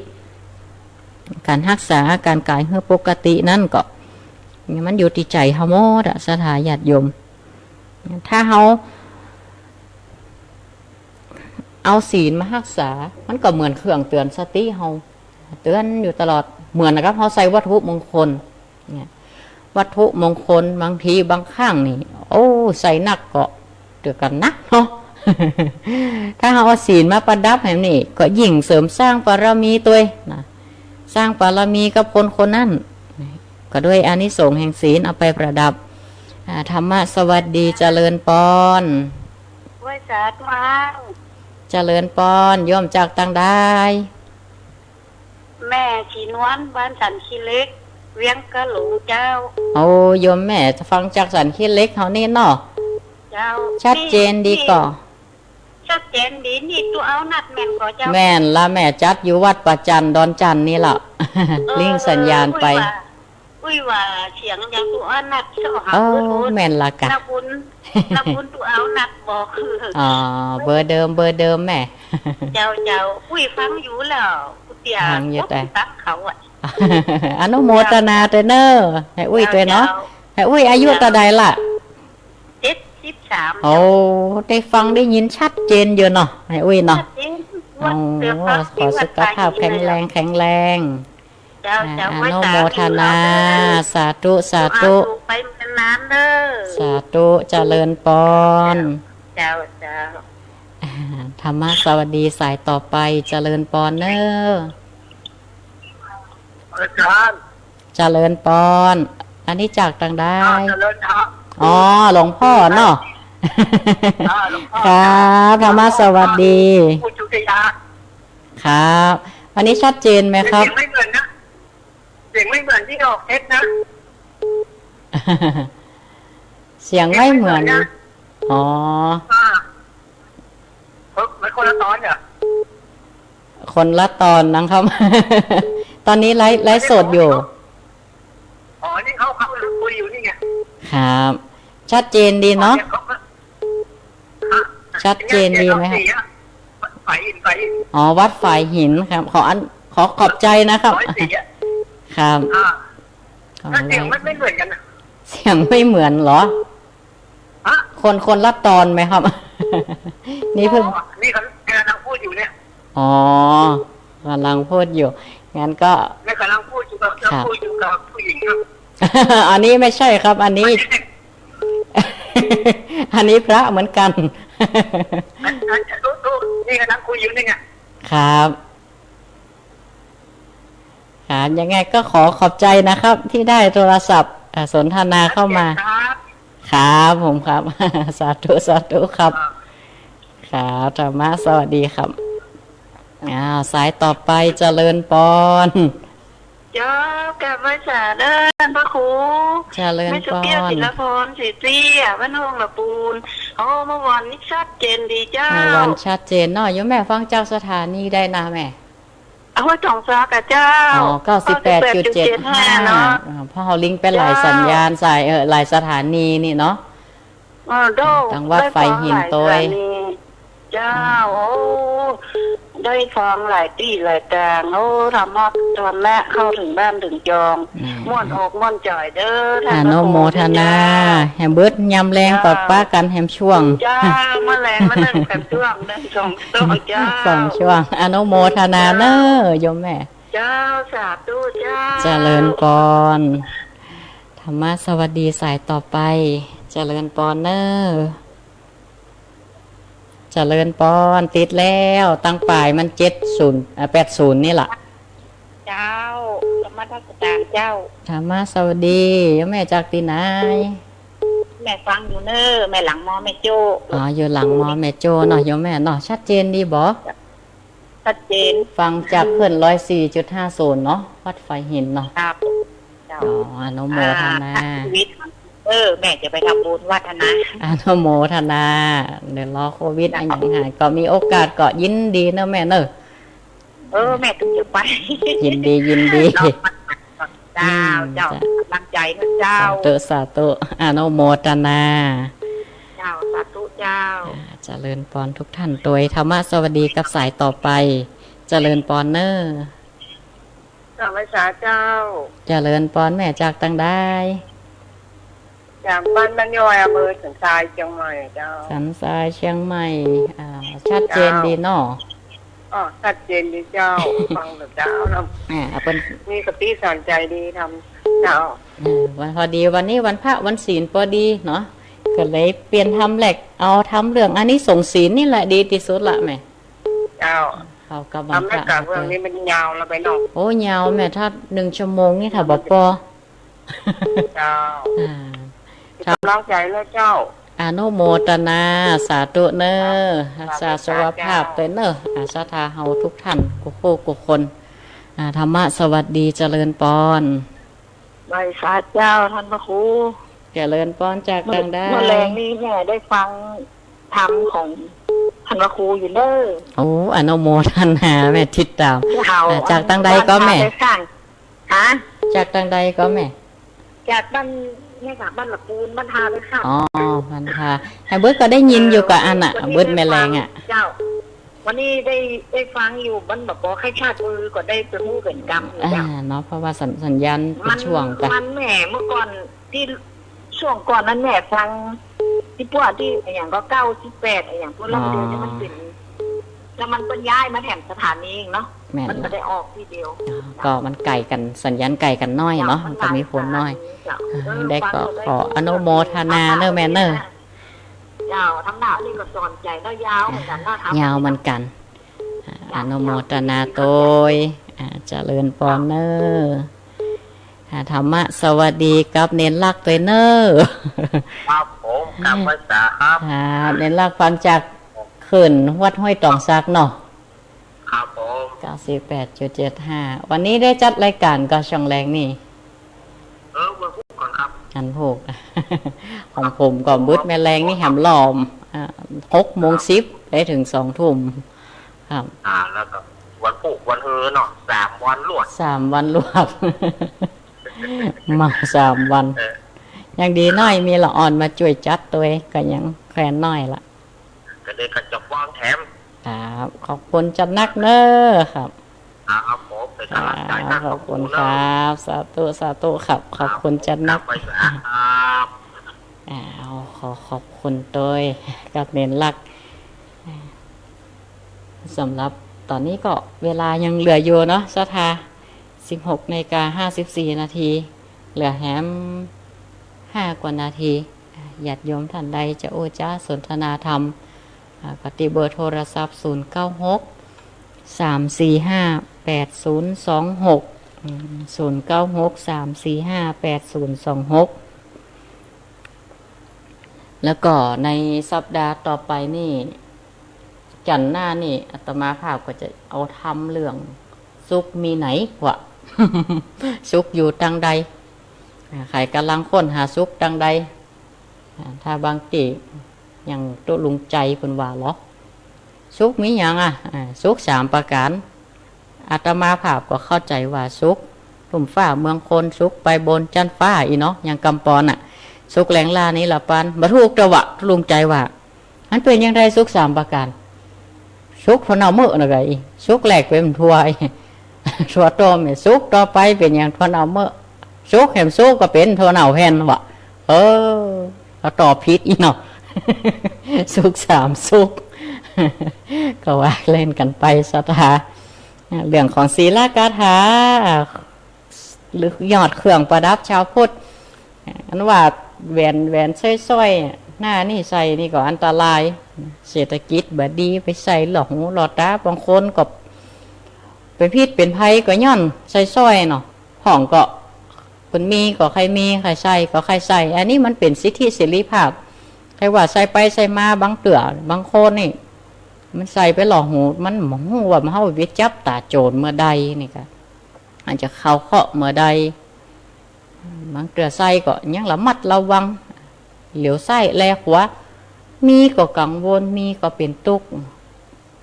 ก๋านฮักษาอาก๋ารก๋ายหื้อปกตินั้นก็ มันอยู่ตี้ใจ๋เฮาหมดอะ ศรัทธาญาติโยม ถ้าเฮาเอาศีลมาฮักษา มันก็เหมือนเครื่องเตือนสติเฮา เตือนอยู่ตลอด เหมือนกับเฮาใส่วัตถุมงคลเนี่ย วัตถุมงคลบางทีบางครั้งนี่ โอ้ ใส่นักก็เตือนกั๋นนักเนาะ ถ้าเฮาเอาศีลมาประดับแหมนี่ ก็ยิ่งเสริมสร้างบารมีตวยนะ สร้างบารมีกับคนคนนั้น ก็ด้วยอานิสงส์แห่งศีลเอาไปประดับ อ่า ธรรมะสวัสดี เจริญปอน ไหว้สาธุอ้าว เจริญปอน โยมจากตางใด อื แม่ศรีนวล บ้านสันขี้เหล็ก เวียงกะหลงเจ้า โอ้ โยมแม่ฟังจากสันขี้เหล็กเฮานี่เนาะ เจ้า ชัดเจนดีก่อ ชัดเจนดีนี่ ตุ๊เอานัดแม่นก่อเจ้า แม่นละแม่ จัดอยู่วัดป่าจันทร์ดอนจันทร์นี่ละ เออ ลิงก์สัญญาณไป อุ้ยว่า อุ้ยว่าเสียงอย่างตุ๊เอานัดเจ้าหา เออ เบอร์โทร แม่นละกะ นักบุญ นักบุญตุ๊เอานัดบอก อ๋อ เบอร์เดิม เบอร์เดิมแม่ เจ้า เจ้า อุ้ยฟังอยู่แล้ว เตี้ย ฟังอยู่ โอ้ แต่ ตักเขาอะ อนุโมทนาตวยเน่อ แม่อุ้ยตวยเนาะ เจ้า แม่อุ้ยอายุเต้าใดละ เจ็ดสิบสาม โอ้ ได้ฟังได้ยินชัดเจนอยู่เนาะ แม่อุ้ยเนาะ ชัดเจน โอ้ เกือบฟัง ขอสุขภาพแข็งแรง แข็งแรง เจ้า อ่า เจ้า อนุโมทนา สาธุ สาธุ ไปนานๆเด้อ สาธุ เจริญปอน เจ้า เจ้า อ่า ธรรมสวัสดีสายต่อไป เจริญปอนเน่อ อาจารย์ เจริญปอน อันนี้จากตางใด อ่า เจริญธรรม อ๋อ หลวงพ่อเนาะ อ่า หลวงพ่อ ครับ ธรรมสวัสดี อุจุติยา ครับ อันนี้ชัดเจนไหมครับ เสียงไม่เหมือนนะ เสียงไม่เหมือนที่ออกเพชรนะ เสียงไม่เหมือน เสียงไม่เหมือนนะ อ๋อ อ่า เฮ้ย มันคนละตอนเหรอ คนละตอนนะครับ ตอนนี้ไลฟ์ ไลฟ์สดอยู่ อ๋อ นี่เขา เขากำลังคุยอยู่นี่ไง ครับ ชัดเจนดีเนาะ อ๋อ เนี่ยเขาก็ ฮะ ชัดเจนดีไหมครับ เนี่ย ฝ่ายหิน ฝ่ายหิน อ๋อ วัดฝ่ายหินครับ ขออัน ขอขอบใจนะครับ ร้อยสี่อะ ครับ อ่า ขอ แล้วเสียงมันไม่เหมือนกันนะ เสียงไม่เหมือนเหรอ ฮะ คน คนละตอนไหมครับ นี่เพิ่ง อ๋อ นี่เขากำลังพูดอยู่เนี่ย อ๋อ กำลังพูดอยู่ งั้นก็ ไม่ กำลังพูดอยู่กับ ครับ พูดอยู่กับผู้หญิงครับ อันนี้ไม่ใช่ครับ อันนี้ อันนี้พระเหมือนกัน อัน อัน รู้ รู้ นี่กำลังคุยอยู่นี่ไง ครับ ครับ ยังไงก็ขอขอบใจนะครับ ที่ได้โทรศัพท์ อ่า สนทนาเข้ามา ครับ ครับผมครับ สาธุ สาธุครับ ครับ ครับ ธรรมะสวัสดีครับ อ้าว สายต่อไป เจริญปอน เจ้า กราบไหว้สาเด้อท่านพระครู เจริญปอน แม่สุเปี้ยว ศิลปร ศรีเตี้ย บ้านโฮงละปูน โอ้ เมื่อวานนี้ชัดเจนดีเจ้า เมื่อวานชัดเจนเนาะ โยมแม่ฟังจากสถานีใดนะแม่ ห้วยตองซอกอะเจ้า อ๋อ เก้าสิบแปดจุดเจ็ดห้า เก้าสิบแปดจุดเจ็ดห้า เนาะ อ่า เพราะเฮาลิงก์ไปหลายสัญญาณ เจ้า สาย เอ่อ หลายสถานีนี่เนาะ เออ โด ทางวัดฝ่ายหินโตย ได้ฟังหลายสถานี เจ้า อืม โอ้ ได้ฟังหลายตี้หลายตาง โอ้ ธรรมะ ธรรมะเข้าถึงบ้านถึงจอง อืม ม่วนอกม่วนใจ๋เด้อ ท่านพระครู อนุโมทนา เจ้า แหมเบิดยามแลง เจ้า ปะปะกั๋นแหมช่วง เจ้า มาแลงมานึ่งแหมช่วง นึ่งสองช่วง เจ้า สองช่วง อนุโมทนาเน่อ เจ้า โยมแม่ เจ้า สาธุเจ้า เจริญปอน ธรรมะสวัสดีสายต่อไป เจริญปอนเน่อ เจริญปอน ติดแล้ว ตังป๋ายมันเจ็ดศูนย์ อ่า แปดศูนย์นี่ล่ะ เจ้า นมัสก๋านเจ้า ธรรมะสวัสดี โยมแม่จากตี้ไหน แม่ฟังอยู่เน่อ แม่หลังมอแม่โจ้ อ๋อ อยู่หลังมอแม่โจ้เนาะ โยมแม่เนาะ ชัดเจนดีบ่ ชัดเจน ฟังจากคลื่นร้อยสี่จุดห้าศูนย์เนาะ วัดฝ่ายหินเนาะ ครับ เจ้า อ๋อ อนุโมทนา อ่า ชีวิต เออ แม่จะไปทำบุญวัดนะ อนุโมทนา เดี๋ยวรอโควิด เจ้า อะหยังหาย ก็มีโอกาสก็ยินดีเน่อแม่เน่อ เออ แม่ถึงจะไป ยินดี ยินดี รอวัดก่อน เจ้า อืม เจ้า เจ้า กำลังใจ๋เน่อเจ้า สาธุ สาธุ อนุโมทนา เจ้า สาธุเจ้า อ่า เจริญปอนทุกท่าน โตยธรรมะสวัสดีกับสายต่อไป เจริญปอนเน่อ เจ้า ไหว้สาเจ้า เจริญปอนแม่จากตังใด จากบ้านบ้านย่อย อำเภอสันทราย เชียงใหม่เจ้า สันทราย เชียงใหม่ อ่า ชัดเจนดีเนาะ เจ้า อ๋อ ชัดเจนดีเจ้า ฟังแต่เจ้าเนาะ อ่า เปิ้น มีสติสอนใจ๋ดีทำเจ้า เออ วัน พอดีวันนี้วันพระวันศีลพอดีเนาะ ก็เลยเปลี่ยนธรรมแหลก เอาธรรมเรื่องอานิสงส์ศีลนี่แหละดีตี้สุดละแม่ เจ้า เขาก็บังคับ ธรรมะกับเรื่องนี้มันยาวแล้วไปเนาะ โอ้ ยาวแม่ ถ้าหนึ่งชั่วโมงนี่ถ้าบ่ปอ เจ้า อ่า เป็นกำลังใจ๋เน่อเจ้า อนุโมทนา สาธุเน่อ ครับ รักษาสุขภาพตวยเน่อ อ่า ศรัทธาเฮาทุกท่าน กู้คู่กู้คน อ่า ธรรมะสวัสดี เจริญปอน ไหว้สาเจ้าต้านพระครู เจริญปอน จากตังใด เมื่อแลงนี่แม่ได้ฟังธรรมของต้านพระครูอยู่เน่อ โอ้ อนุโมทนาแม่ ติดต๋าม เจ้า อ่า จากตังใดก็แม่ บ้านท่าไปข้าง ฮะ จากตังใดก็แม่ จากบ้าน แม่จากบ้านละปูน บ้านท่าไปข้าง อ๋อ บ้านท่า หื้อ เบิดก็ได้ยินอยู่ก่ออั้นน่ะ เออ เบิดแม่แลงอะ วันนี้ได้ฟัง เจ้า วันนี้ได้ ได้ฟังอยู่ มันแบบว่าใค่ชาติมือก็ได้ไปฮู้เป๋นกำอยู่ อ่า เจ้า เนาะ เพราะว่าสัญ สัญญาณเป๋นช่วงไป มันแม่เมื่อก่อนตี้ ช่วงก่อนนั้นแม่ฟังตี้ป้วตี้อะหยังก็เก้าสิบแปดอะหยัง พวกเรา อ๋อ เดี๋ยวนี้มันเป๋น แล้วมันก็ย้ายมาแถมสถานีเองเนาะ แม่น มันบ่ได้ออกตี้เดียว อ๋อ ก็มันไก๋กั๋น สัญญาณไก๋กั๋นน้อยเนาะ เจ้า มันก็มีผลน้อย มันไก๋สถานี เจ้า อ่า เออ ได้ก็ ฟังแล้วได้ ขออนุโมทนาเน่อแม่เน่อ เจ้า ธรรมะนี่ก็สอนใจ๋เนาะ ยาวเหมือนกั๋นเนาะ อ่ะ ธรรมะ ยาวเหมือนกั๋น อ่ะ เจ้า อนุโมทนาตวย อ่ะ เจริญปอนเน่อ อ่ะ ธรรมะสวัสดีกับเณรลักษณ์ตวยเน่อ ครับผม กราบไหว้สาครับ อ่ะ เณรลักษณ์ฟังจากคลื่นวัดห้วยตองสักเนาะ ครับผม เก้าสิบแปดจุดเจ็ดห้า วันนี้ได้จัดรายก๋านก่อช่วงแลงนี่ เออ วันพูกก่อนครับ วันพูก ของผมก็เบิดแม่แลงนี่แหมลอม อ่า หกโมงสิบ ได้เถิงสองทุ่ม ครับ อ่า แล้วก็วันพูกวันฮือเนาะ สามวันรวด สามวันรวด เมาสามวัน เออ ยังดีน้อย มีละอ่อนมาจ้วยจัดตวย ก็ยังแควนน้อยละ ก็เลยก็จะฟังแถม ครับ ขอบคุณจัดนักเน่อครับ ครับผม เป๋นก๋ำลังใจ๋ ครับ ขอบคุณครับ สาธุ สาธุครับ ขอบคุณจัดนัก ครับ ครับ อ้าว ขอขอบคุณตวยกับเณรลักษณ์ สำหรับต๋อนนี้ก็เวลายังเหลืออยู่เนาะ ศรัทธา สิบหกนาฬิกาห้าสิบสี่นาที เหลือแหมห้ากว่านาที ญาติโยมต้านใดจะอู้จ๊าสนทนาธรรม อ่า ก็ตี้เบอร์โทรศัพท์ ศูนย์เก้าหก สามสี่ห้า แปดศูนย์สองหก อืม ศูนย์เก้าหก สามสี่ห้า แปดศูนย์สองหก แล้วก็ในสัปดาห์ต่อไปนี่ จันทร์หน้านี่ อาตมาภาพก็จะเอาธรรมเรื่อง สุขมีไหนวะ สุขอยู่ตางใด อ่า ใผก่ำลังค้นหาสุขตางใด อ่า ถ้าบางตี้ อย่างตุ๊ลุงใจเปิ้นว่าลอ สุขมีหยังอะ อ่า สุขสามประก๋าน อาตมาภาพก็เข้าใจ๋ว่าสุขลุ่มฟ้าเมืองคน สุขไปบนจั๊นฟ้าอี้เนาะ อย่างกำปอนน่ะ สุขแหลงล้านิรปัน บ่ถูกตะวะ ตุ๊ลุงใจว่า มันเป๋นจาใดสุขสามประก๋าน สุขทวนเอาเมอะนะไก่ สุขแรกเป๋นถั่ว ถั่วต้มเนี่ย สุขต่อไปเป๋นหยัง ทวนเอาเมอะ สุขแหมสุขก็เป๋นทวนเอาแผ่นวะ เออ ก็ตอบผิดอี้เนาะ สุขสามสุข ก็ว่าเล่นกั๋นไปศรัทธา เรื่องของศีลคาถา หรือยอดเครื่องประดับชาวพุทธ อันว่าแหวน แหวนสร้อยๆ หน้านี่ใส่นี่ก็อันตราย เศรษฐกิจบ่ดี ไปใส่หล่อหูหล่อต๋า บางคนก็เป๋นพิษเป๋นภัยก็ย้อนสร้อยๆ เนาะ ห้องก็ เปิ้นมีก็ใค่มี ใค่ใส่ก็ใค่ใส่ อันนี้มันเป๋นสิทธิเสรีภาพ ใค่ว่าใส่ไปใส่มา บางเตื้อ บางคนนี่ มันใส่ไปหล่อหู มันบ่ฮู้ว่าเฮาไปจับต๋าโจ๋รเมื่อใดนี่ก็ อาจจะเข้าเคราะห์เมื่อใด บางเตื้อใส่ก็ยังระมัดระวัง เหลียวซ้ายแลขวา มีก็กังวล มีก็เป๋นตุ๊กข์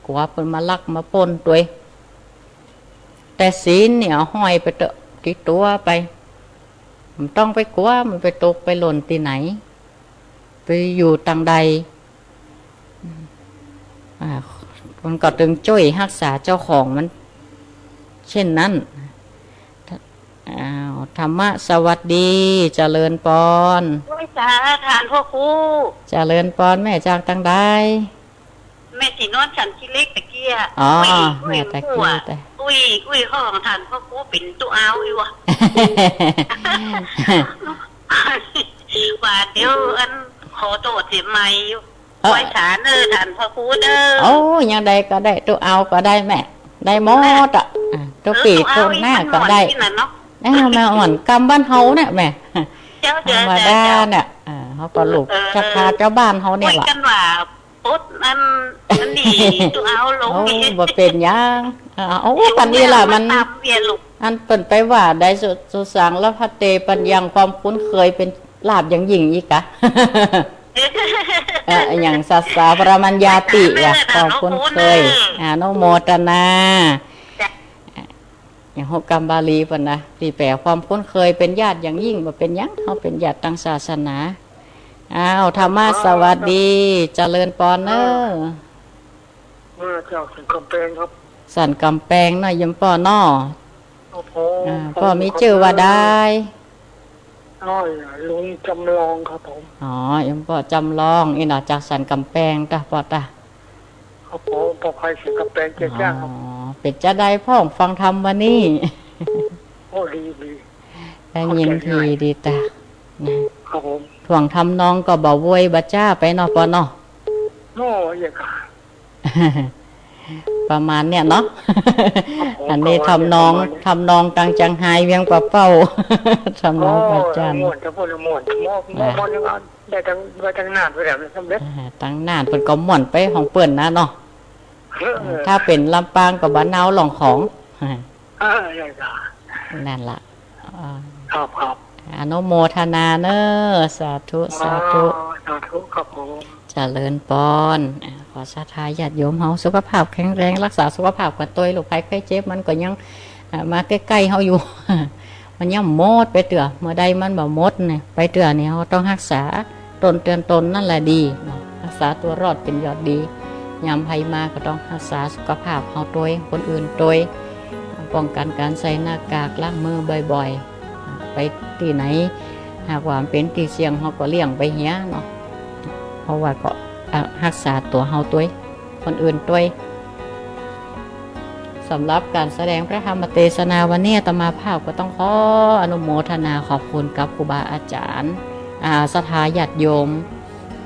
กั๋วเปิ้นมาลักมาป้นตวย แต่ศีลเนี่ยห้อยไปเต๊อะ ติดตั๋วไป บ่ต้องไปกั๋วมันไปตกไปหล่นตี้ไหน ไปอยู่ตางใด อ่า มันก็ตึงจ้วยฮักษาเจ้าของมัน เช่นนั้น อ้าว ธรรมะสวัสดี เจริญปอน ไหว้สาต้านพ่อครู เจริญปอน แม่จากตางใด แม่ตี้นอนสันขี้เหล็กตะกี้อะ อ๋อ อุ้ย แม่ตะกี้ อุ้ย แต่ อุ้ย อุ้ย ห้องต้านพ่อครูเป๋นตุ๊เอาอี้วะ ว่าเดี๋ยวอันขอโต้ษเสียใหม่อยู่ เออ ไหว้สาเน่อต้านพ่อครูเน่อ โอ้ ยังใดก็ได้ ตุ๊เอาก็ได้แม่ ได้หมดอะ อ่ะ ตุ๊ปี้ตุ๊หน้าก็ได้ ตุ๊เอาอี้มันหมอนตี้นั่นเนาะ เออ มาอ่อนกำบ้านเฮาเนี่ยแม่ เจ้า ธรรมดาเนี่ย เจ้า อ่า เฮาก็ลูก เออ ศรัทธาเจ้าบ้านเฮาเนี่ย คุยกั๋นว่า อดอัน อันนี้ ตัวเอาลง โอ้ นี่ บ่เป๋นหยัง อ่า โอ้ อยู่ ปันนี้ล่ะ เมือง มัน มันตามเวียนลูก อันเปิ้นไปว่าได้สุ สุสังละพัตเต ปัญญัง ความคุ้นเคยเป๋นลาภอย่างยิ่งอีกกะ เอ่อ อย่าง สัสสา ปรมัญญาติ เออ อ่ะ ความคุ้นเคย อนุโมทนา จ้ะ อย่างฮูกำบาลีเปิ้นนะ ตี้แป๋ความคุ้นเคยเป๋นญาติอย่างยิ่ง บ่เป๋นหยัง เฮาเป๋นญาติตางศาสนา อ้าว ธรรมะ อ๋อ สวัสดี เจริญปอนเน่อ เออ มาจากสันกำแปงครับ สันกำแปงเนาะ โยมป้อเนาะ ครับผม อ่า ผม ป้อมีจื้อว่าใด อ้อย ลุงจำลองครับผม อ๋อ โยมป้อจำลอง อี้เนาะ จากสันกำแปงต๊ะ ป้อต๊ะ ครับผม ป้อไพสันกำแปงเจียจ้างครับ อ๋อ เป๋นจาใดพ่องฟังธรรมวันนี้ โอ้ ดี ดี ได้ยินดี เข้าใจง่าย ดีต๊ะ นะ ครับผม ถ่วงทำนองก็บ่โวยบ่จ้าไปเนาะ ป้อเนาะ โอ้ อย่างกะ ประมาณเนี่ยเนาะ ครับผม อันนี้ ประมาณเนี่ย ทำนอง ประมาณเนี่ย ทำนองตางเจียงฮายเวียงป่าเป้า ทำนอง โอ้ ป่าจัน ม่วน จะพูดม่วน ม่วน ม่วน อ่า ม่วนอย่างนั้น ได้ตัง ได้ตังน่านไปแล้วนะ สำเร็จ อ่า ตังน่านเปิ้นก็ม่วนไปของเปิ้นนะเนาะ เออ ถ้าเป๋นลำปางก็บ่าวนาวล่องของ เออ อย่างกะ นั่นล่ะ อ่า ครับ ครับ อนุโมทนาเน่อ สาธุ สาธุ อ๋อ สาธุครับผม เจริญปอน อ่า ขอศรัทธาญาติโยมเฮาสุขภาพแข็งแรง รักษาสุขภาพกั๋นตวย โรคภัยไข้เจ็บมันก็ยัง อ่า มาใก้ๆ เฮาอยู่ มันยังบ่หมดไปเตื้อ เมื่อใดมันบ่หมดเนี่ย ไปเตื้อเนี่ย เฮาต้องฮักษา ตนเตือนตนนั่นแหละดีเนาะ ฮักษาตั๋วรอดเป๋นยอดดี ยามภัยมาก็ต้องฮักษาสุขภาพเฮาตวย คนอื่นตวย ป้องกั๋นก๋านใส่หน้ากาก ล้างมือบ่อยๆ ไปตี้ไหน หากว่ามันเป๋นตี้เสี่ยง เฮาก็เลี่ยงไปเหียเนาะ เพราะว่าก็ อ่ะ ฮักษาตั๋วเฮาตวย คนอื่นตวย สำหรับก๋านแสดงพระธรรมเตสนาวันนี้ อาตมาภาพก็ต้องขออนุโมทนาขอบคุณกับครูบาอาจ๋ารย์ อ่า ศรัทธาญาติโยม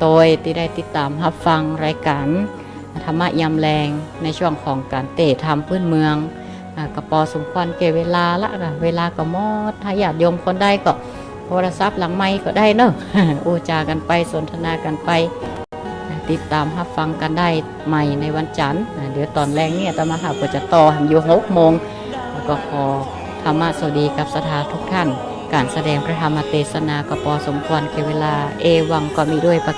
ตวยตี้ได้ติดต๋ามฮับฟังรายก๋านธรรมะยามแลง ในช่วงของก๋านเต๊ธรรมพื้นเมือง อ่า ก็ปอสมควรแก่เวลาละนะ เวลาก็หมด ถ้าญาติโยมคนใดก็โทรศัพท์หลังไมค์ก็ได้เนาะ อู้จ๋ากั๋นไป สนทนากั๋นไป ติดต๋ามฮับฟังกั๋นได้ใหม่ในวันจันทร์ อ่า เดี๋ยวต๋อนแลงเนี่ยอาตมาภาพก็จะต่อหั้นอยู่หกโมง แล้วก็ขอธรรมะสวัสดีกับศรัทธาทุกท่าน ก๋านแสดงพระธรรมเตสนาก็ปอสมควรแก่เวลา เอวังก็มีด้วยประ